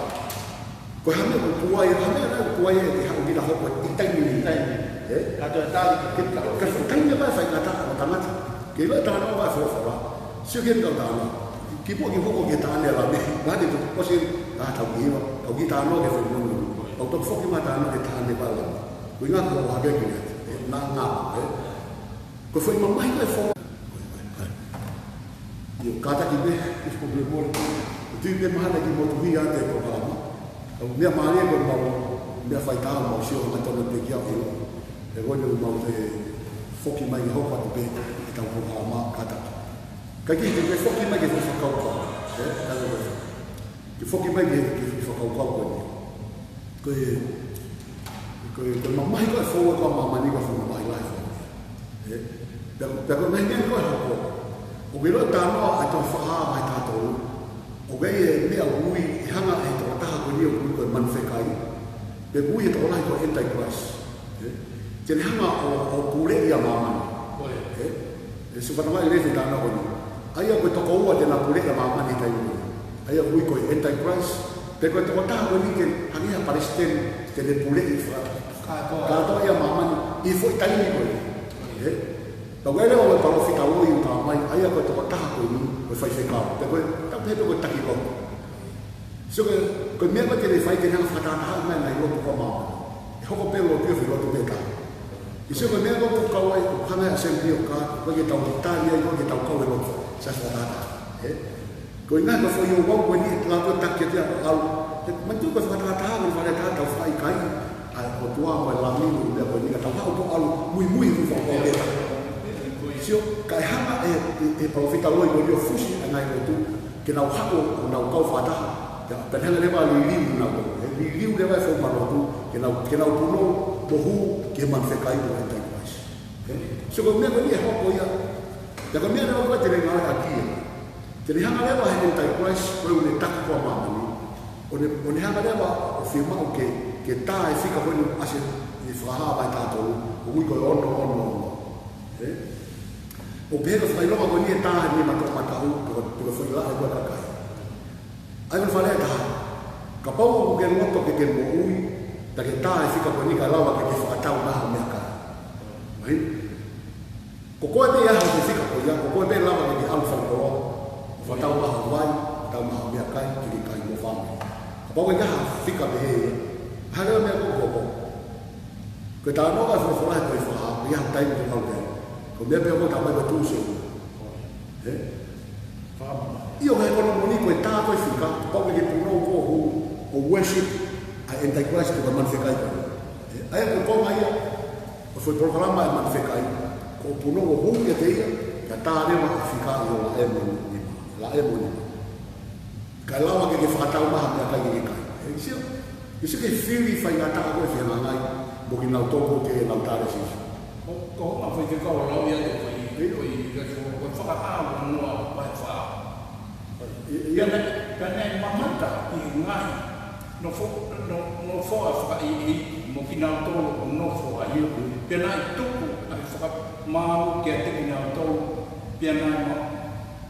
Ko e hā e meʻa ʻoku tuai, hā e meʻa ʻoku tuai ʻe haʻu ke na hoko ʻi he taimi ni. Taimi. Ē? Ka toe tali ke, ke, ka, ka foʻi taimi ʻa e faingataʻa ʻo e tangata. Ke ʻilo e talanoa ʻa e folofola. Sio ki heʻetau talanoa. Kimuʻa ke hoko ki he taʻane ʻa e Lami. Mahalo te tau ʻosi, ʻa, tau kiʻi hiva, tau kiʻi talanoa ki he foʻi moʻoni. Tau toki foki mai talanoa ki he taʻane ʻa e Lami. Ko e ʻuhinga ko e hake ki he, ē, na nga, ē. Ko e foʻi mamahi ko ē ʻo e fo-, ʻio, kātaki pē, ʻi he ko e mole. ʻOku ou tui pē mahalo ʻe kiʻi motuhi atu e polokalama. Ka ko e meʻa mālie ko ʻemau, meʻa faitā ʻemau sio hangatonu pē ki ai ʻo ʻilo. He ko eni ʻoku mau toe foki mai ke hoko atu pē ʻetau polokalama kātaki. Kae kehe, ke foki mai ki he fakakaukau. Ē, kātaki pē. Ke foki mai ki he, ki he fakakaukau ko eni. Ko e, ko e, ko e mamahi ko ē ʻo e foua ko ē ʻa māmani ko e foʻi mamahi lahi foua. Ē? Pea, pea ko e ngaahi meʻa ko ē ʻe hoko. ʻOku ke ʻilo e talanoa ʻa e Tohi Fakahā vahe taha tolu. ʻOku ʻi ai e meʻa ʻoku ui, ʻe hanga ʻe he tokotaha ko eni ʻoku ui ko e manu fekai. Pea ʻoku ui e tokolahi ko e Antichrist. Ē? Te ne hanga ʻo, ʻo puleʻi ʻa māmani. Ko ia. Ē? ʻE sio, fanongo mai leva ki he talanoa ko eni. ʻA ia ko e toko ua te na puleʻi ʻa māmani he taimi ko eni. ʻA ia ʻoku ui ko e Antichrist. Pe ko e tokotaha ko eni ke hangē ha palesiteni te ne puleʻi fa-, kātoa. Kātoa ia ʻa māmani ʻi he foʻi taimi ko eni. Ē? Pea ʻoku ʻi ai leva e palōfita loi ʻoku talamai, ʻa ia ko e tokotaha ko eni, ko e faifekau. Pe ko e, tau pehē pē ko e taki lotu. Sio ko e, ko e meʻa ko ē te ne fai ke ne hanga ʻo fakatātaaʻi mai ʻa e ngaahi lotu ko ē ʻa māmani. ʻE hoko pē lotu ia ʻo fai lotu pē taha. Ke sio ko e meʻa ko ē ʻoku kau ai, ʻoku hanga ʻe he Assembly of God, ko e ke tau tali ai, ko e ke tau kau he lotu. Sai, fakataha. Ē? Ko e ʻuhinga ko e foʻi ouau ko eni ʻe lava ʻo taki atu ʻa e ʻalu. He, manatuʻi ko e fakataha ko e fale taha tau fakaʻikaiʻi ʻa e ʻOtua mo e Lami mo e meʻa ko eni ka tau haʻu ʻo ʻalu muimui ʻi he fakapapau. Sio, kae hanga ʻe, ʻe, ʻe he palōfita loi ko eni ʻo fusi ʻa e ngaahi lotu, ke nau haʻu ʻo nau kau fakataha. Ia, pea ne hanga leva ʻo liliu nautolu. Ē, liliu leva e foʻi mamaʻo lotu, ke nau, ke nau punou, ʻo hū ki he manu fekai mo e Antichrist. Ē? Sio, ko e meʻa ko eni ʻe hoko ia. Ia, ko e meʻa leva ko ē te ne ngāueʻaki ia. Te ne hanga leva ʻe he Antichrist, ko ē ʻoku ne taki ko ē ʻa māmani, ʻo ne, ʻo ne hanga leva ʻo fiemaʻu ke, ke tā e fika ko eni ʻoku ʻasi ʻi Fakahā vahe taha tolu, ʻoku ui ko e ono ono ono. Ē? ʻO pehē ko e fakaʻilonga ko eni ʻe tā e nima toʻomataʻu, pe ko e, pe ko e foʻi laʻe ko ē ʻa e kakai. ʻA ia ko e fakalea ʻe taha, kapau ʻoku ke loto ke ke moʻui, pea ke tā e fika ko eni kae lava ke ke fakatau mai ho meʻakai. Mahino? Ko koe pē ʻe ʻi ai ho fika ko ia, ko koe pē ʻe lava ke ke ʻalu fale koloa, fakatau mai ho vai, fakatau mai ho meʻakai, ke ke kai mo e fāmili. Kapau ʻoku ʻikai ha fika pehē ia, ʻa e hā leva e meʻa ʻoku hoko? Ko e talanoa ʻa e folofola ʻi he Fakahā, ʻi he taimi ʻoku tau ʻi ai. Ko e meʻa pē ʻoku tau mai ko e Tūsite. Ē? ʻIo, he ko hono moʻoni ko e tā ko ē e fika, kapau ʻoku ke punou koe ʻo hū, ʻo worship ʻa e Antichrist pe ko e manu fekai ko ē. Ē? ʻA ia ko e konga ia ʻo e foʻi polokalama ʻa e manu fekai, ko hoʻo punou ʻo hū kiate ia, pea tā leva ʻa e fika ʻi ho laʻe mo ho nima. Laʻe mo ho nima. Kae lava ke ke fakatau mai ha meʻakai ke ke kai. Ē, sio, sio ki he fili faingataʻa ko ē ʻe fehangahangai mo kinautolu ʻoku ʻikai ke nau tali ʻa Sīsū. Ko, ko e ngaahi faifekau ʻoku lau ia ʻe he, ko e, ko e, ko e Fakahā uanoa vahe fā. ʻIo, ʻio. Pea naʻe, pea naʻe mamata ʻi he ngaahi nofo, no, nofoʻa fakaʻeiʻeiki mo kinautolu ʻoku nofo ai. ʻIo, ʻio. Pea naʻe tuku ʻa e fakamaau kiate kinautolu. Pea naʻe ma-,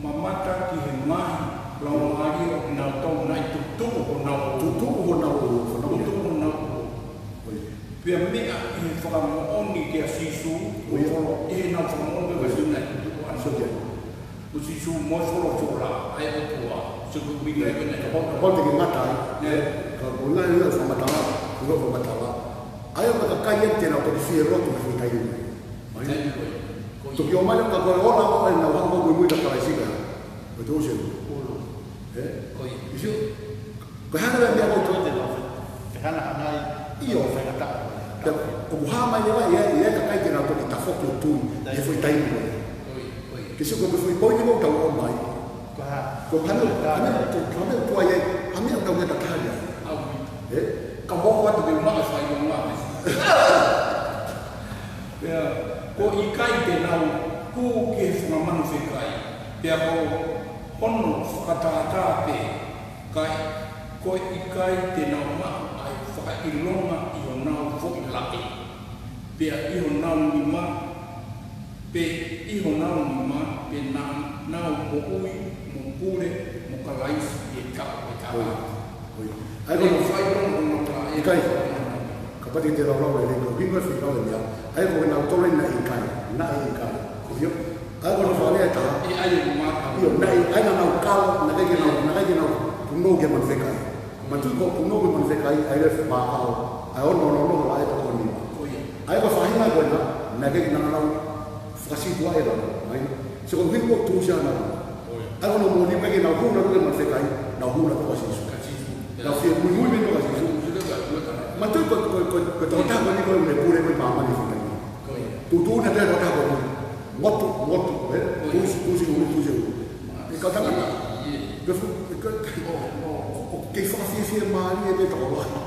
mamata ki he ngaahi laumālie ʻo kinautolu naʻe tutuʻu honau ʻulu. Tutuʻu honau ʻulu, fanongo. Tutuʻu honau ʻulu. ʻIo. Pea meʻa ʻi he fakamoʻoni kia Sīsū, ʻio, folo-, ʻi heʻenau fakamoʻoni kia Sīsū naʻe tutuʻu ʻa e ʻulu. Sio ki ai. Ko Sīsū mo e folofola ʻa e ʻOtua. Sio ki he ʻuhinga ia ko ē naʻe. Kapau, kapau te ke ngata ai. ʻIo. Ka ko e ʻuhinga ia ʻo e fakamatala, ʻo e fakamatala. ʻA ia ko e kakai ia te nau toki fie lotu he foʻi taimi. Taimi ko ē. Ko ia. Toki ʻomai leva ka ko e ola ʻo ʻenau haʻu muimui kia Kalaisi ia. Ko e tō se. ʻUlu. Ē? Ko ia. ʻIo. Ko e hā leva e meʻa ʻoku tō te nau fe-, fehangahangai. ʻIo. Fehangahangai. Pea ʻoku hā mai leva ia, ia e kakai te nau toki tafoki ʻo tui he foʻi taimi ko ē. Ko ia, ko ia. Ke sio ko e foʻi poini ʻoku tau ʻomai. Ko e hā? Ko e hā meʻa, hā meʻa, hā meʻa ʻoku tuai ai, hā meʻa ʻoku tau ngata tali ai. ʻAu. Ē? Ka mou atu ke maʻa fai no maʻa. Pea, ko e ʻikai te nau hū ki he funga manu fekai. Pea ko hono fakatātā pē, kae, ko e ʻikai te nau maʻu ʻa e fakaʻilonga ʻi honau foʻi laʻe. Pea ʻi honau nima, pe ʻi honau nima, pe naʻa nau moʻui, mo pule, mo Kalaisi ʻi he taʻu ʻe taha. Ko ia. Ko ia. ʻA ia ko e fai lono o mata e ʻikai. Kapau te ke laulau lelei, ko e ʻuhinga e fekau e meʻa. ʻA ia ko kinautolu naʻe ʻikai. Naʻe ʻikai. Ko ia. ʻA ia ko hono fakalea ʻe taha. ʻE ʻai e mata. ʻIo, naʻe, ʻa ia naʻa nau kalo, naʻe ʻikai ke nau, naʻe ʻikai ke nau punou ki he manu fekai. Manatuʻi ko e punou ki he manu fekai, ʻa ia e fai mākau. ʻA ia ono ono ono laʻe pe ko e nima. Ko ia. ʻA ia ko e faʻahinga ko ena, naʻe ʻikai ke nau fakasītuʻaʻi e lalo, mai. Sio ko e ʻuhinga ʻoku tuʻusi ai ʻenau. Ko ia. ʻA ia ko hono moʻoni ʻikai ke nau hū nautolu ki he manu fekai, nau hū nautolu kia Sīsū. Kia Sīsū. Nau fie muimui pē kia Sīsū. Manatuʻi ko, ko, ko, ko e tokotaha ko eni ko ē ʻoku ne pule ko ē ʻi māmani he foʻi taimi. Ko ia. Tuʻutuʻuni atu e tokotaha ko eni. Motu, motu, ē? Ko ia. Tuʻusi, tuʻusi ʻulu, tuʻusi ʻulu. ʻE kau tangata. Ia. Ke fu-, ke, ke, ʻo, ʻo, ʻo, kei fakafiefia mālie pē tokolahi.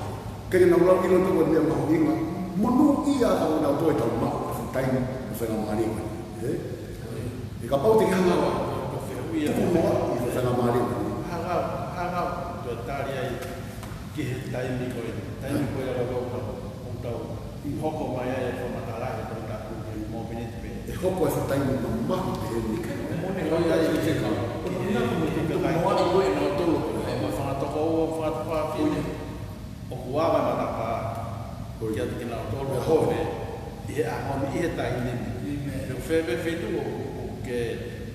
Ke nau lau ʻilo pē ko e meʻa mahuʻinga. Monūʻia ka ʻoku nau toe tau maʻu e fuʻu taimi ʻo e faingamālie ko eni. Ē? ʻE kapau te ke hanga ʻo tuku noa ʻi he faingamālie ko eni. Hanga, hanga ʻo tali ai ki he taimi ko eni. Taimi ko ia ʻoku tau, ʻoku tau hoko mai ai e fakamatala he tau taku he mōmeniti pē. ʻE hoko e fuʻu taimi mamahi pē eni. Mone ko ia ʻi he kau. Ko ia ko e tuku noa ʻi ko ē nautolu. ʻE ma fanga tokoua, fanga tokoua fefine. ʻOku ava e matapā, ko ia. Kiate kinautolu ʻe hoko. ʻI he ʻaho ni, ʻi he taimi ni. ʻĒmeni. Pea ʻoku fēfē feituʻu ʻoku ke,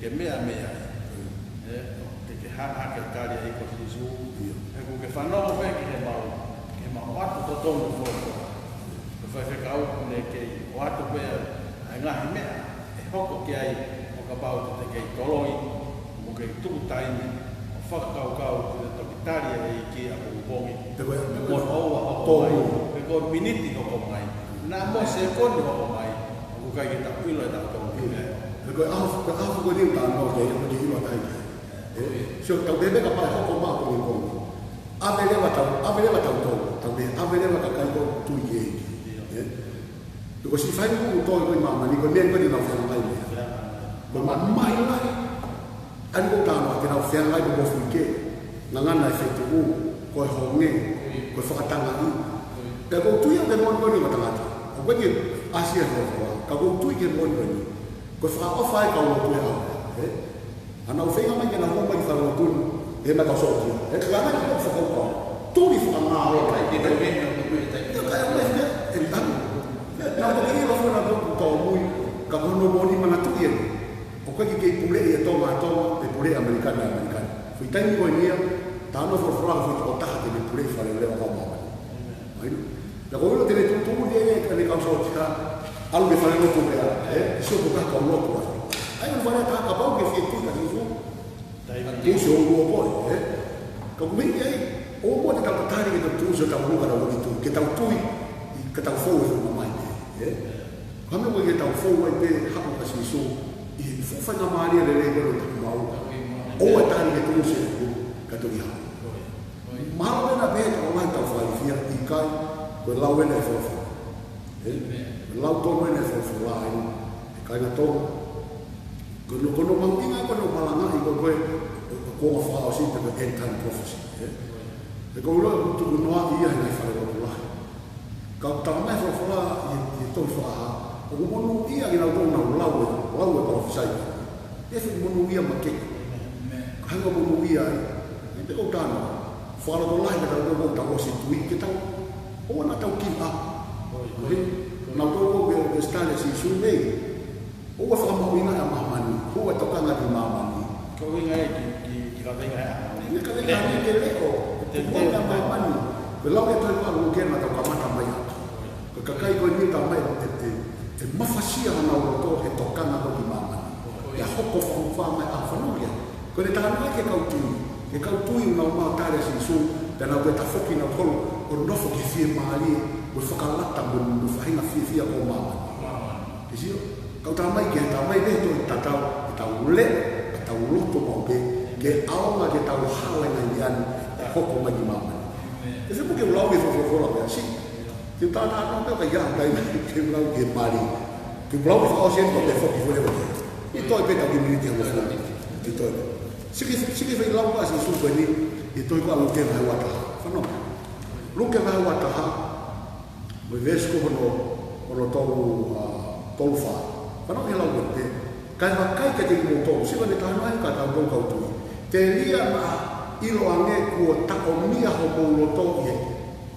ke meʻa meʻa ai. Mm. Ē, ke, ke hanga ke tali ai ko Sīsū. ʻIo. He ʻoku ke fanongo pē ki he mau, ki he mau ʻoatu totonu folofola. Ko e faifekau ne kei ʻoatu pē ʻa e ngaahi meʻa ʻe hoko ki ai ʻo kapau te te kei toloi. Tuku taimi ʻo fakakaukau ki he toki tali ʻa e ʻEiki ʻapongipongi. Pe ko e, pe ko e houa hoko mai, pe ko e miniti hoko mai, naʻa mo e sekoni hoko mai, ʻoku ʻikai ke tau ʻilo ʻe tautolu ki he meʻa. Pe ko e ʻaho, ko e ʻaho ko eni ʻoku tau noa ki ai, ʻoku ʻikai ke ʻilo ʻe tautolu ki ai. ʻE? Sio, tau pehē kapau ʻe hoko mai ʻapongipongi. ʻAve leva tau, ʻave leva tautolu, tau pehē ʻave leva kakai ko ē ʻoku tui ki he ʻEiki. ʻE? Because ʻi he fai ʻoku toe ko ē ʻi māmani, ko e meʻa ko ē te nau feangai mo ia. Ko e ma-, maʻu lahi. ʻA ia ko e tama te nau feangai mo e mofuike. Ngangana e fetuʻu, ko e honge, ko e fakatangaʻi. Pea ʻoku ou tui au ʻoku moʻoni ko eni ʻa e tangata. ʻOku ʻikai ke ʻasi ia he folofola. Ka ʻoku ou tui ʻoku moʻoni ko eni. Ko e fakaʻofa ʻa e kau lotu ʻe au. ʻE? ʻA ia naʻa nau feinga mai ke nau hū mai ki he falelotu ni, ʻe mai kau sōtia. ʻE, ka nai ko e fakakaukau. Tuli fakamālō. ʻIkai ke tau mena ko e tai. ʻIo, ka ʻe mai fia, ʻe tanu. Naʻa ku ʻilo fua naʻa ku tōmui, ka ko hono moʻoni manatuʻi eni. ʻOku ʻikai ke kei puleʻi ʻe Tonga ʻa Tonga, pe puleʻi ʻe ʻAmelika ʻa ʻAmelika. Foʻi taimi ko eni ia, tā no folofola foʻi tokotaha te ne puleʻi Fale Alea ʻo kau māmani. Mai. Naʻa ku ʻilo te ne tuʻutuʻuni ʻe ia ʻene kau sōtia, ʻalu ki he falelotu pea, ʻe, sio ko e kau lotu ai. ʻA ia, ʻoku fale tā kapau ʻoku ke fie tui kia Sīsū, tuʻusi hoʻo ʻulu ko ē, ʻe. Ka ʻoku ʻikai ai, ʻoua te tau tatali ke tau tuʻusi hotau ʻulu ka tau ʻikai tui, ke tau tui, ka tau fou he faingamālie, ʻe. Ka meʻa ko ē ke tau fou ai pē, haʻu kia Sīsū, ʻi he fuʻu faingamālie lelei ko ē ʻoku tau maʻu. ʻOua tali ke tuʻusi e ʻulu, ka toki haʻu. Mahalo pē naʻa pehē ʻe taha ʻoku tau fakailifia, ʻikai, ko e lau ena e folofola. ʻE? Ko e lau tonu ena e folofola ʻeni, ʻe kāinga Tonga. Ko hono, ko hono mahuʻinga, ko hono malangaʻi ko ē, ko e, ko e kuonga fakaʻosi pe ko e end time prophecy. ʻE? Pea ʻoku ou ʻilo ʻoku tuku noaʻi ia he ngaahi falelotu lahi. Ka ʻoku talamai ʻe he folofola ʻi, ʻi he tohi Fakahā, ʻoku monūʻia kinautolu naʻa nau lau e, lau e palōfisai. ʻE fai monūʻia makehe. Ka hanga monūʻia ai. ʻE te kau tano. Fakalotolahi ke tau, tau, tau ʻosi tui ke tau. ʻOua naʻa tau give up. Ko e, naʻa tau ko e, ko e style Sīsū nei. ʻOua fakamahuʻingaʻi ʻa māmani. ʻOua tokanga ki māmani. Ko e ʻuhinga ia ki, ki, ki he kaveinga ʻa e ʻaho ni. Ki he kaveinga ʻa e ʻaho ni ke leʻo. Te, te, te, te, māmani. Ko e lau ʻe taha ʻa Luke naʻa tau kamata mai atu. Ko e kakai ko eni ʻoku talamai ʻe, ʻe, ʻe mafasia honau loto he tokanga ko ē ki māmani. ʻE hoko fakafā mai ʻa e fanongo. Ko ʻene talanoa ki he kau tui. Ki he kau tui ʻoku nau maʻu tali ʻa Sīsū, pea nau toe tafoki nautolu ʻo nofo ki he fiemālie, mo e fakalata mo, mo e faʻahinga fiefia ko ē ʻo māmani. Ke sio, ka ʻoku talamai ke, talamai pē ʻe he tohi tatau, ke tau leʻo, ke tau loto maʻu pē, ke ʻaonga ke tau hala ʻi he ngaahi meʻa ni, ʻe hoko mai ki māmani. Ke se mo ke lau ke folofola pē ʻasi. Ke tātānaki pē ka ia, ka ia, ke lau ke mali. Ke lau ke fakaʻosi eni ko e foki fue ʻo. ʻI he toe pē tau kiʻi miniti hangofulu. ʻI he toe pē. Siki, siki fai lau ʻa Sīsū ko eni, ʻi he tohi ko ē ʻa Luke vahe uataha. Fanongo. Luke vahe uataha, mo e veesi ko hono, hono tolu, ʻa, tolu fā. Fanongo ki he lau ko eni pē. Kae vakai kiate kimoutolu, sio ki heʻene talanoa ʻa e kau tui. Telia naʻa ʻiloange kuo taʻomia homou loto ʻi he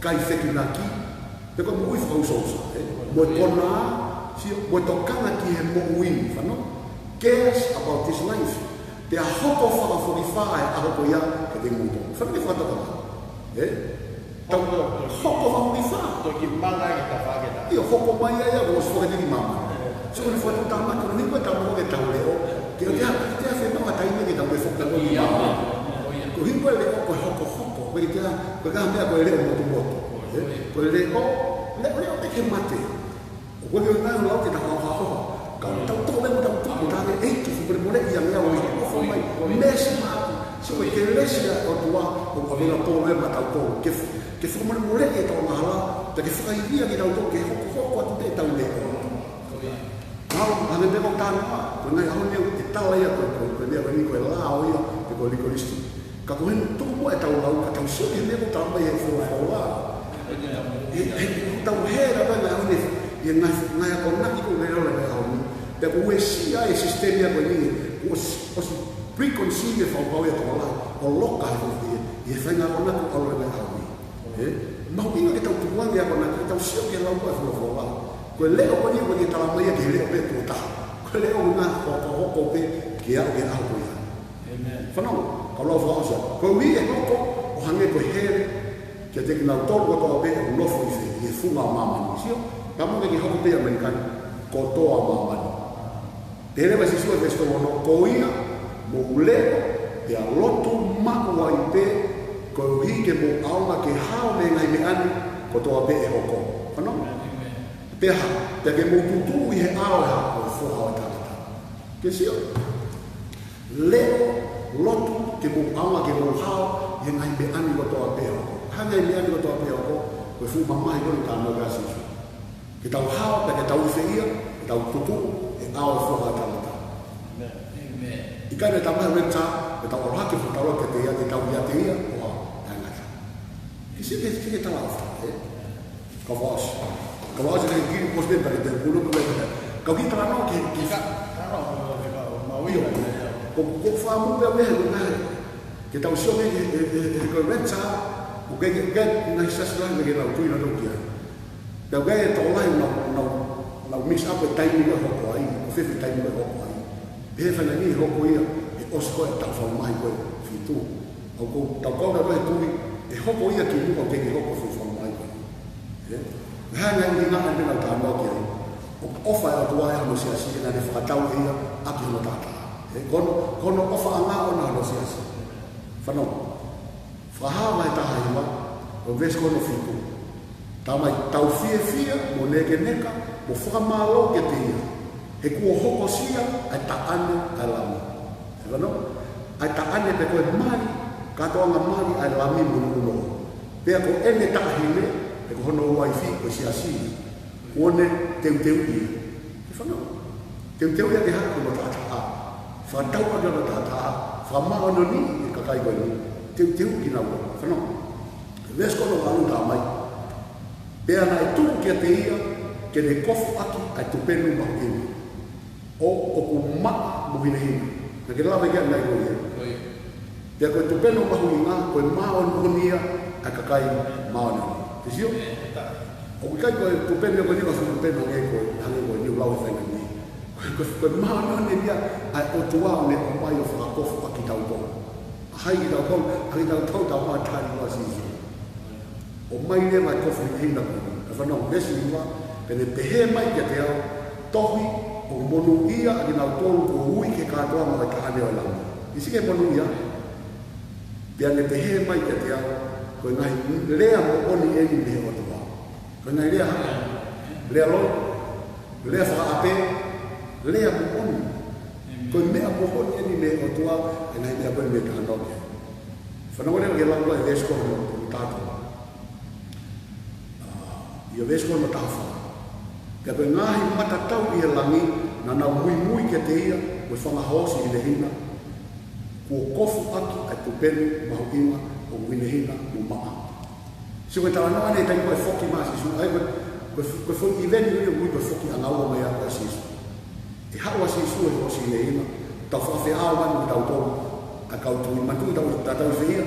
kaifekinaki, pe ko e moʻui fakaʻusaʻusa, ʻe? Mo e konā, sio, mo e tokanga ki he moʻui ni, fanongo. Cares about this life. Pea hoko fakafokifā ʻa e ʻaho ko ia kiate kimoutolu. Fanongo ki he fakatokanga. ʻE? Tau hoko fakafokifā. Toki manga ai ke ta fake ta. ʻIo, hoko mai ai ʻa e ʻosi fakatiki mama. So, ko e fakatuʻutāmaki, ko e ʻuhinga ko e tau mo ke tau leʻo. Ke ʻoua te, ke ʻoua te fie maʻu ha taimi ke tau ke fakatau ki mama. Ko e ʻuhinga ko e leʻo, ko e hokohoko. Ko e ke, ko e ka meʻa ko e leʻo motumotu. ʻE? Ko e leʻo, leʻo, leʻo te ke mate. ʻOku ʻikai ke ʻuhinga ʻo lau ke ta hao hao. Ka tau tō leva tau tō, ko e tane ʻeiki, ko e molemoleʻi ʻa e meʻa ʻoku ʻi he ʻofa mai. Meesi maʻaku. So, ko e kelesi ʻa e ʻOtua, ʻoku available ʻe maʻatautolu. Ke, ke fakamolemoleʻi ʻetau angahala, pea ke fakaivia kitautolu, ke hokohoko atu pē ʻetau leʻo. Mahalo, hangē pē ko e talanoa, ko e ngaahi ʻaho ni ʻe tala ia ko e, ko e, ko e meʻa ko eni ko e lao ia, pe ko e legalistic. Ka ko ʻene tuku muʻa ʻetau lau, ka tau sio ki he meʻa ʻoku talamai ʻe he folofola. ʻE, ʻe, tau hē lava ngaahi ʻaho ni, ʻi he ngaahi, ngaahi akonaki ko ē ʻoku lele he ngaahi ʻaho ni. Pea kuo uesia e sisitemi ko eni, kuo ʻosi, ʻosi preconceive e fakakaukau ia ʻa e tokolahi, ʻo loka he folofola, ʻi he faʻahinga akonaki ʻoku lele he ngaahi ʻaho ni. ʻE, mahuʻinga ke tau tukuange e akonaki, ke tau sio ki he lau ko ē ʻa e folofola. Ko e leʻo ko eni ʻoku ʻikai ke talamai ia ke leʻo pē tuʻo taha. Ko e leʻo ʻoku na hokohoko pē ke aʻu ki he ʻaho ko ia. ʻĒmeni. Fanongo, ka lau fakaʻosi. Ko e ʻuhi ʻe hoko ʻo hangē ko e hele kiate kinautolu kotoa pē ʻoku nofo ʻi he, ʻi he funga ʻo māmani. Sio, ka mo ke ke hoko pē ʻi ʻAmelika ni, kotoa māmani. Pehē leva ʻe Sīsū he veesi tolu ono, ko ia, mou leʻo, Pea lotu maʻu ai pē, koeʻuhi ke mou ʻaonga ke hao mei he ngaahi meʻa ni kotoa pē ʻe hoko. Fānau? Pea hā, pea ke mou tutuʻu ʻi he ʻao ʻo e hā, ʻo e Foha ʻo e tangata. Ke sio. Leʻo, lotu, ke mou ʻaonga ke mou hao ʻi he ngaahi meʻa ni kotoa pē ʻe hoko. Hā e ngaahi meʻa ni kotoa pē ʻe hoko, ko e fuʻu mamahi ko eni ʻoku talanoa ki ai ʻa Sīsū. Ke tau hao, pea ke tau ʻi fē ia, ke tau tutuʻu ʻi he ʻao ʻo e Foha ʻo e tangata. ʻĒmeni. ʻIkai ke tau maʻu e rapture, ke tau ʻalu hake fuʻu tau loa kiate ia, ke tau ʻiate ia, ʻo hao, taʻengata. Ke sio, ke sio ki he talaʻofa, ē? Ka fakaʻosi. Ka fakaʻosi ke kiʻi post pē pea ke te kulo pē pē. Ka kiʻi talanoa ki he, ki he Ka, ka, ka, ka, ka, ka, ʻio. Ko, ko e fakaʻamu pē ʻa e meʻa ko ē. Ke tau sio ki he, he, he, he ko e rapture, ʻoku ʻikai ke, ke, ngaahi siasi lahi ʻoku ʻikai ke nau tui nautolu ki ai. Pea ʻoku ʻikai ke tokolahi ʻoku nau, nau, nau mix up e taimi ko ē ʻe hoko ai, ʻo fēfē taimi ko ē ʻe hoko ai. Pea he faingamālie ʻe hoko ia, ʻe ʻosi ko ē e taʻu fakamamahi ko ē ʻe fitu. ʻOku tau kau nautolu he tui, ʻe hoko ia kimuʻa ʻoku teʻeki hoko e fuʻu fakamamahi ko ē. Ē? Ko e hā e ngaahi ʻuhinga ʻoku nau talanoa ki ai? ʻOku ʻofa e ʻOtua ʻi hono siasi, ʻi heʻene fakatau ʻe ia ʻaki hono taʻataʻa. Ē? Ko hono, ko hono ʻofaʻanga ʻoʻona hono siasi. Fānau. Fakahā vahe taha hiva, ʻo e veesi ko hono fitu. Talamai, tau fiefia, mo nēkeneka, mo fakamālō kiate ia. He kuo hokosia ʻa e taʻane ʻa e Lami. Ē fānau? ʻA e taʻane pe ko e mali, kātoanga mali ʻa e Lami mo hono unoho. Pea ko ʻene taʻahine, pe ko hono uaifi, ko e siasi, kuo ne teuteuʻi ia. Ke fānau. Teuteuʻi ia ke hā? Ko hono taʻataʻa. Fakatau ʻaki hono taʻataʻa. Fakamāʻoniʻoniʻi e kakai ko eni. Teuteuʻi kinaua. Fānau. Veesi ko hono valu talamai. Pea naʻe tuku kiate ia, ke ne kofu ʻaki ʻa e tupenu mahuʻinga. ʻO ʻoku maʻa mo hinehina. Naʻa ke lave ki ai ʻanenai ko ia. Ko ia. Pea ko e tupenu mahuʻinga, ko e māʻoniʻoni ia ʻa e kakai māʻoniʻoni. Ke sio? ʻOku ʻikai ko e tupenu ko eni ko e fuʻu tupenu hangē ko, hangē ko eni ʻoku lau he faingamālie ni. Ko e, ko e, ko e māʻoniʻoni ia ʻa e ʻOtua ʻoku ne ʻomai ʻo fakakofu ʻaki kitautolu. ʻA hai kitautolu? ʻA kitautolu tau maʻa e tali ʻa Sīsū. ʻOmai leva e kofu hinehina ko eni. Ka fānau, veesi hiva, pea ne pehē mai kiate au, tohi, ʻoku monūʻia ʻa kinautolu kuo ui ki he kātoanga ʻo e taʻane ʻo e Lami. Ke sio ki he monūʻia. Pea ne pehē mai kiate au, ko e ngaahi lea moʻoni eni mei he ʻOtua. Ko e ngaahi lea hā? Lea loi, lea fakaʻapē, lea moʻoni. Ko e meʻa moʻoni eni mei he ʻOtua, ʻa e ngaahi lea ko eni ʻoku talanoa ki ai. Fānau, leva ke lau ʻa e veesi ko hono taha tolu. ʻA, ʻi he veesi ko hono taha fā. Pea ko e ngaahi matatau ʻi he langi, naʻa nau muimui kiate ia, mo e fanga hoosi hinehina, kuo kofu ʻaki ʻa e tupenu mahuʻinga ʻoku hinehina mo maʻa. Sio ki he talanoa ʻanenai taimi ko ē foki mai ʻa Sīsū, ʻa ia ko e, ko e, ko e foʻi ʻiveni ko eni ʻoku ui ko e foki ʻanga ua mai ʻa Sīsū. ʻE haʻu ʻa Sīsū ʻi he hoosi hinehina, tau fakafeʻao mai mo kitautolu, ʻa e kau tui, manatuʻi tau, tau, tau ʻi fē ia,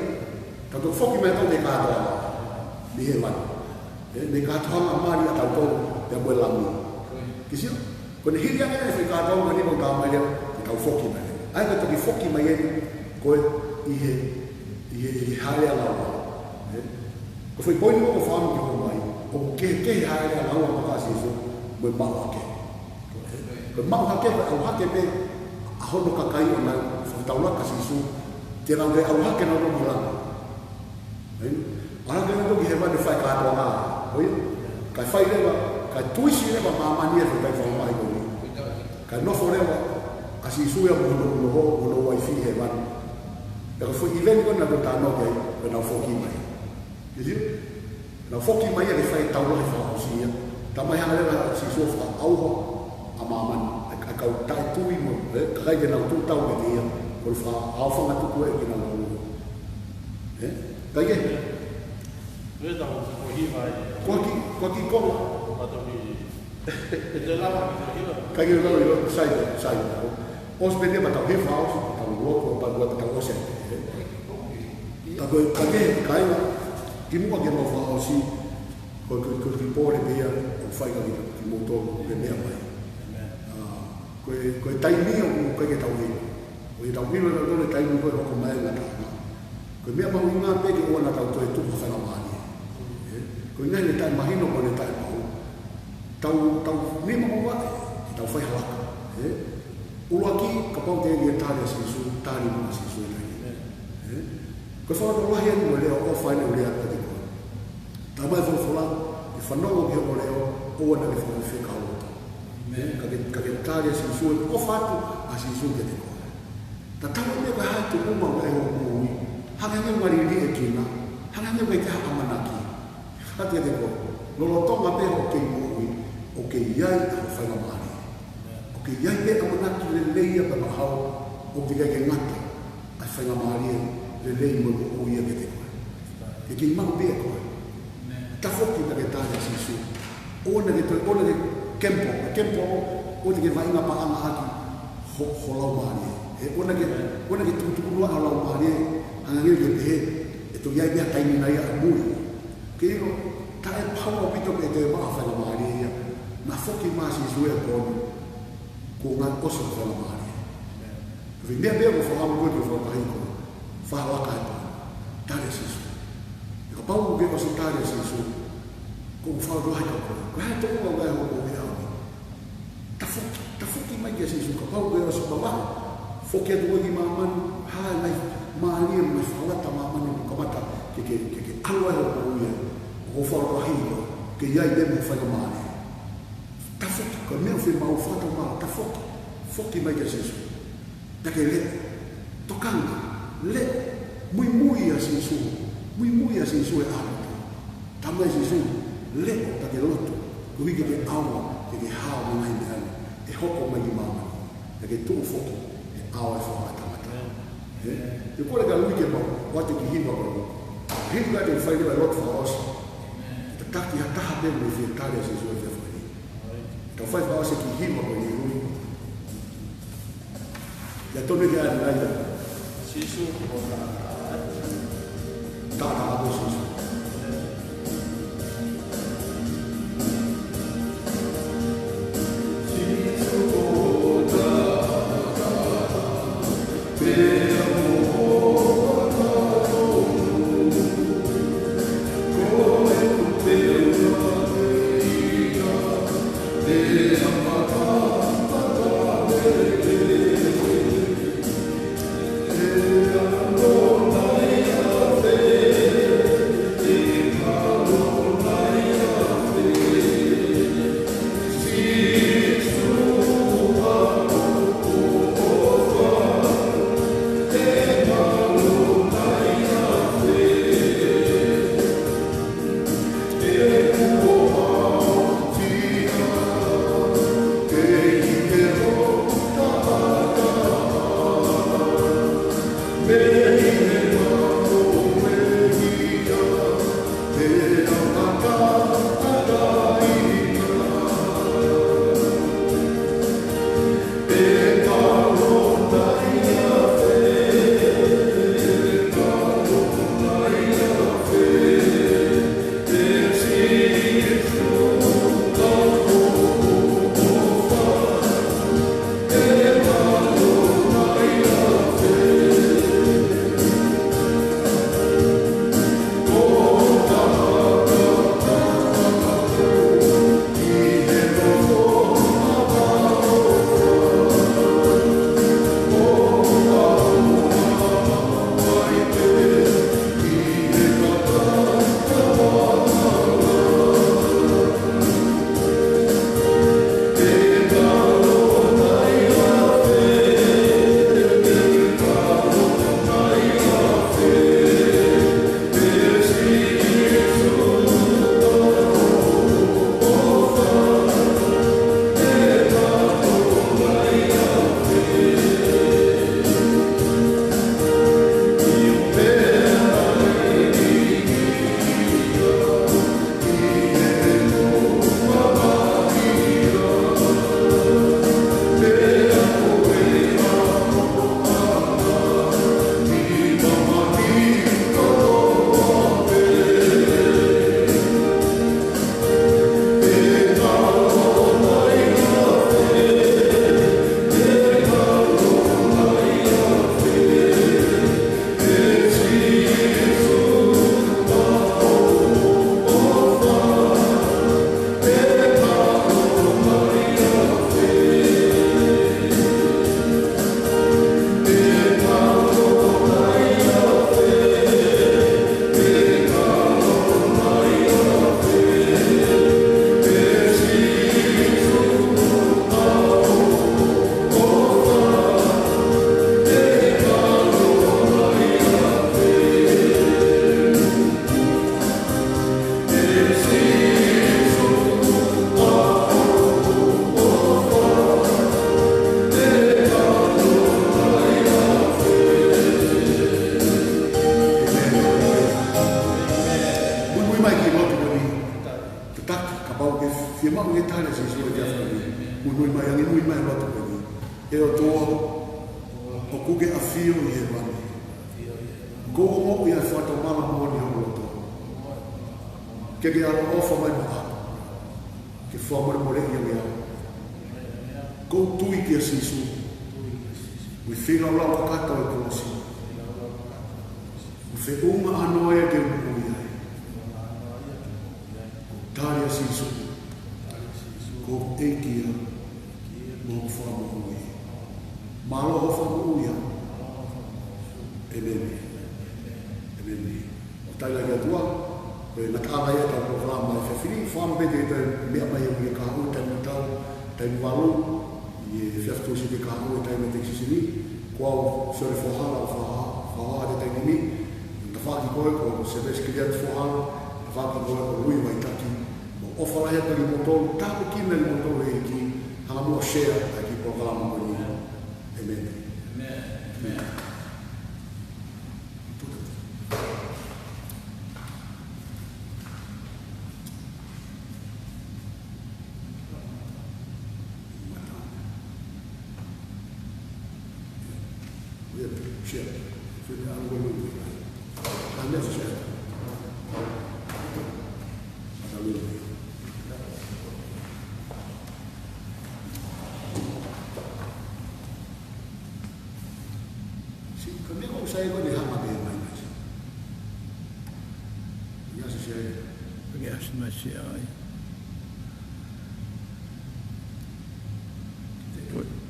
tau toki foki mai tautolu mei he kātoanga, mei hēvani. Ē, mei he kātoanga mali ʻatautolu, pea mo e Lami. Ke sio? Ko ʻene hili ange e foʻi kātoanga ni mo talamai leva, ke tau foki mai. ʻA ia ko e toki foki mai eni, ko e ʻi he, ʻi he, ʻi he hāʻele ʻanga ua. Ē? Ko e foʻi poini ʻoku ou fakaʻamu ke ʻomai, ʻoku kehekehe e hāʻele ʻanga ua ʻa Sīsū, mo e maʻu hake. Ko e maʻu hake, ko e ʻalu hake pē ʻa hono kakai ʻo nau fakataulaki ʻa Sīsū, te nau toe ʻalu hake nautolu ki langi. Ē? ʻAlu hake nautolu ki hēvani ʻo fai e kātoanga. Ko ia? Kae fai leva, kae tuisi leva ʻa māmani ʻi he foʻi taimi fakamamahi ko eni. Kae nofo leva ʻa Sīsū ia mo hono, mo hono, mo hono uaifi ʻi hēvani. Pea ko e foʻi ʻiveni ko ē naʻa tau talanoa ki ai, pea nau foki mai. Ke sio? Nau foki mai ia ke fai e tau lahi fakaʻosi ia. Talamai hanga leva ʻe Sīsū ʻo fakaʻauha ʻa māmani, ʻa e, ʻa e kau taʻetui mo, ē, kakai te nau tuʻu tau mei he ia, ko e fakaʻaufanga tuku ē kinautolu. Ē? Kae kehe? Lea tau ko hiva ai. Ko e kiʻi, ko e kiʻi kolo. Patoki. Te lava, te lava. Kae kehe, lava, lava, sai, sai. ʻOsi pē ia pea tau hifo, ʻosi pea tau lotu, pea tau, pea tau ʻosi. Ē? Ka ko e, kae kehe, kāinga, kimuʻa ke mau fakaʻosi, ko e, ko e, ko e kiʻi pole pē ia ʻoku fai kiate kimoutolu, ke meʻa mai. ʻĒmeni. ʻA, ko e, ko e taimi ʻoku ʻikai ke tau ʻilo. ʻOku ʻikai ke tau ʻilo ʻe tautolu e taimi ko ē ʻe hoko mai ai e ngataʻanga. Ko e meʻa mahuʻinga pē ke ʻoua naʻa tau toe tuku ha faingamālie. Ē? Ko e ʻuhinga ʻene taʻemahino mo ʻene taʻepau. Tau, tau nima mo vaʻe, ke tau fai ha laka. Ē? ʻUluaki, kapau te ke tali ʻa Sīsū, tali muʻa ʻa Sīsū ʻi he taimi ni. Ko e fakalotolahi eni mo e leʻo ʻofa eni ʻoku lea kiate koe. Talamai ʻe he folofola, ke fanongo ki hono leʻo, ʻoua naʻa ke fakafekau loto. Ka ke, ka ke tali ʻa Sīsū ʻo ʻofa atu ʻa Sīsū kiate koe. Tatau ai pē pe ko e hā e tuʻunga ʻoku ʻi ai hoʻo moʻui, hangē ʻoku ngali liʻekina, hangē ʻoku ʻikai ke ʻi ai ha ʻamanaki. Fakakata kiate koe, lolotonga pē hoʻo kei moʻui, ʻoku kei ʻi ai hoʻo faingamālie. ʻOku kei ʻi ai pē ʻamanaki lelei ia pea mo e ʻaho, ʻoku ʻikai ke ngata ʻa e faingamālie lelei mo e moʻui ia kiate koe. Ke kei maʻu pē ʻe koe. Tafoki pea ke tali ʻa Sīsū. ʻOua naʻa ke toe, ʻoua naʻa ke kempo, ke kempo, ʻoua te ke vaʻinga paʻanga ʻaki ho, ho laumālie. ʻE ʻoua naʻa ke, ʻoua naʻa ke tukutuku noa ho laumālie, hangē ʻoku ke pehē, ʻe toe ʻi ai pē ha taimi nai ʻamui. Ke ʻilo, taʻepau ʻaupito pē ʻe toe maʻu ha faingamālie ia. Naʻa foki mai ʻa Sīsū ʻi he pō ni, kuo ngata ʻosi hoʻo faingamālie. Ko e meʻa pē ʻoku ou fakaʻamu ke u fakataha koe, fai ha laka he pō ni. Tali ʻa Sīsū. He kapau ʻoku ke ʻosi tali ʻa Sīsū, ʻoku ou fakalotolahi kia koe. Ko e hā e tuʻunga ʻoku ʻi ai hoʻo moʻui he ʻaho ni, tafoki, tafoki mai kia Sīsū. Kapau ʻoku ke ʻosi mavahe, foki atu koe ki māmani, hā e ngaahi mālie mo e ngaahi fakalata ʻa māmani ʻoku kamata ke, ke, ke, ke ʻalu ai hoʻo moʻui ai. ʻOku ou fakalotolahi koe, ke ʻi ai pē mo e faingamālie. Tafoki, ko e meʻa ʻoku fiemaʻu, fakatomala, tafoki, foki mai kia Sīsū. Pea ke leʻo, tokanga, leʻo, muimui ʻia Sīsū, muimui ʻia Sīsū he ʻaho kotoa. Talamai ʻe Sīsū, leʻo pea ke lotu, koeʻuhi ke ke ʻaonga, ke ke hao mei he ngaahi meʻa ni ʻe hoko mai ki māmani. Pea ke tuʻu foki he ʻao ʻo e foha ʻo e tangata. Ē? Te u kole ke ʻalu ki he mau, ʻoatu e kiʻi hiva ko eni. Hiva te u fai leva he lotu fakaʻosi. Tataki ha taha pē mei he fie tali ʻa Sīsū he efiafi ni. Tau fai fakaʻosi e kiʻi hiva ko eni. Ia tonu ke ʻalu ai. Sīsū, taʻataʻa ko Sīsū. Maʻu e tali ʻa Sīsū he efiafi ni. Muimui mai, angimui mai loto ko eni. ʻE ʻOtua, ʻoku ke ʻafio ʻi hēvani. Ko hoʻo ʻi ai e fakatomala moʻoni ʻi hoku loto. Ke ke ʻaloʻofa mai maʻaku. Ke fakamolemoleʻi ange au. ʻOku ou tui kia Sīsū. Mo e feilaulau kakato ʻo e kolosi. Mo e feʻunga ʻānoa ia ke u moʻui ai. Ko e tali ʻa Sīsū. Ko e ʻEiki ia. Mo e Fakamoʻui. Mālō hoʻo fakamoʻui au. ʻEmeni. ʻEmeni. ʻOku talitali ʻe he ʻOtua, ko e ngataʻanga ia ʻetau polokalama he efiafi ni, fakaʻamu pē ke toe meʻa mai ʻi he uike kahaʻu, taimi tau, taimi valu, ʻi he efiafi Tūsite kahaʻu, he taimi ʻa e Tekisini, ko au Sione Fohala, ʻoku faka-, fakahā atu he taimi ni, tafoki ko ē ko Sevesi Kiliati Fohala, tafoki ko ē ko Lui Vaitaki, mo e ʻofa lahi atu kimoutolu, tāpuekina kimoutolu ʻe he ʻEiki, hanga muʻa ʻo share ʻa e kiʻi polokalama ko eni. ʻEmeni. ʻEmeni. Sio, ko e meʻa ʻoku sai ko eni hanga pē mai mai. Ia se se. Ia se mai se ai. Ko e.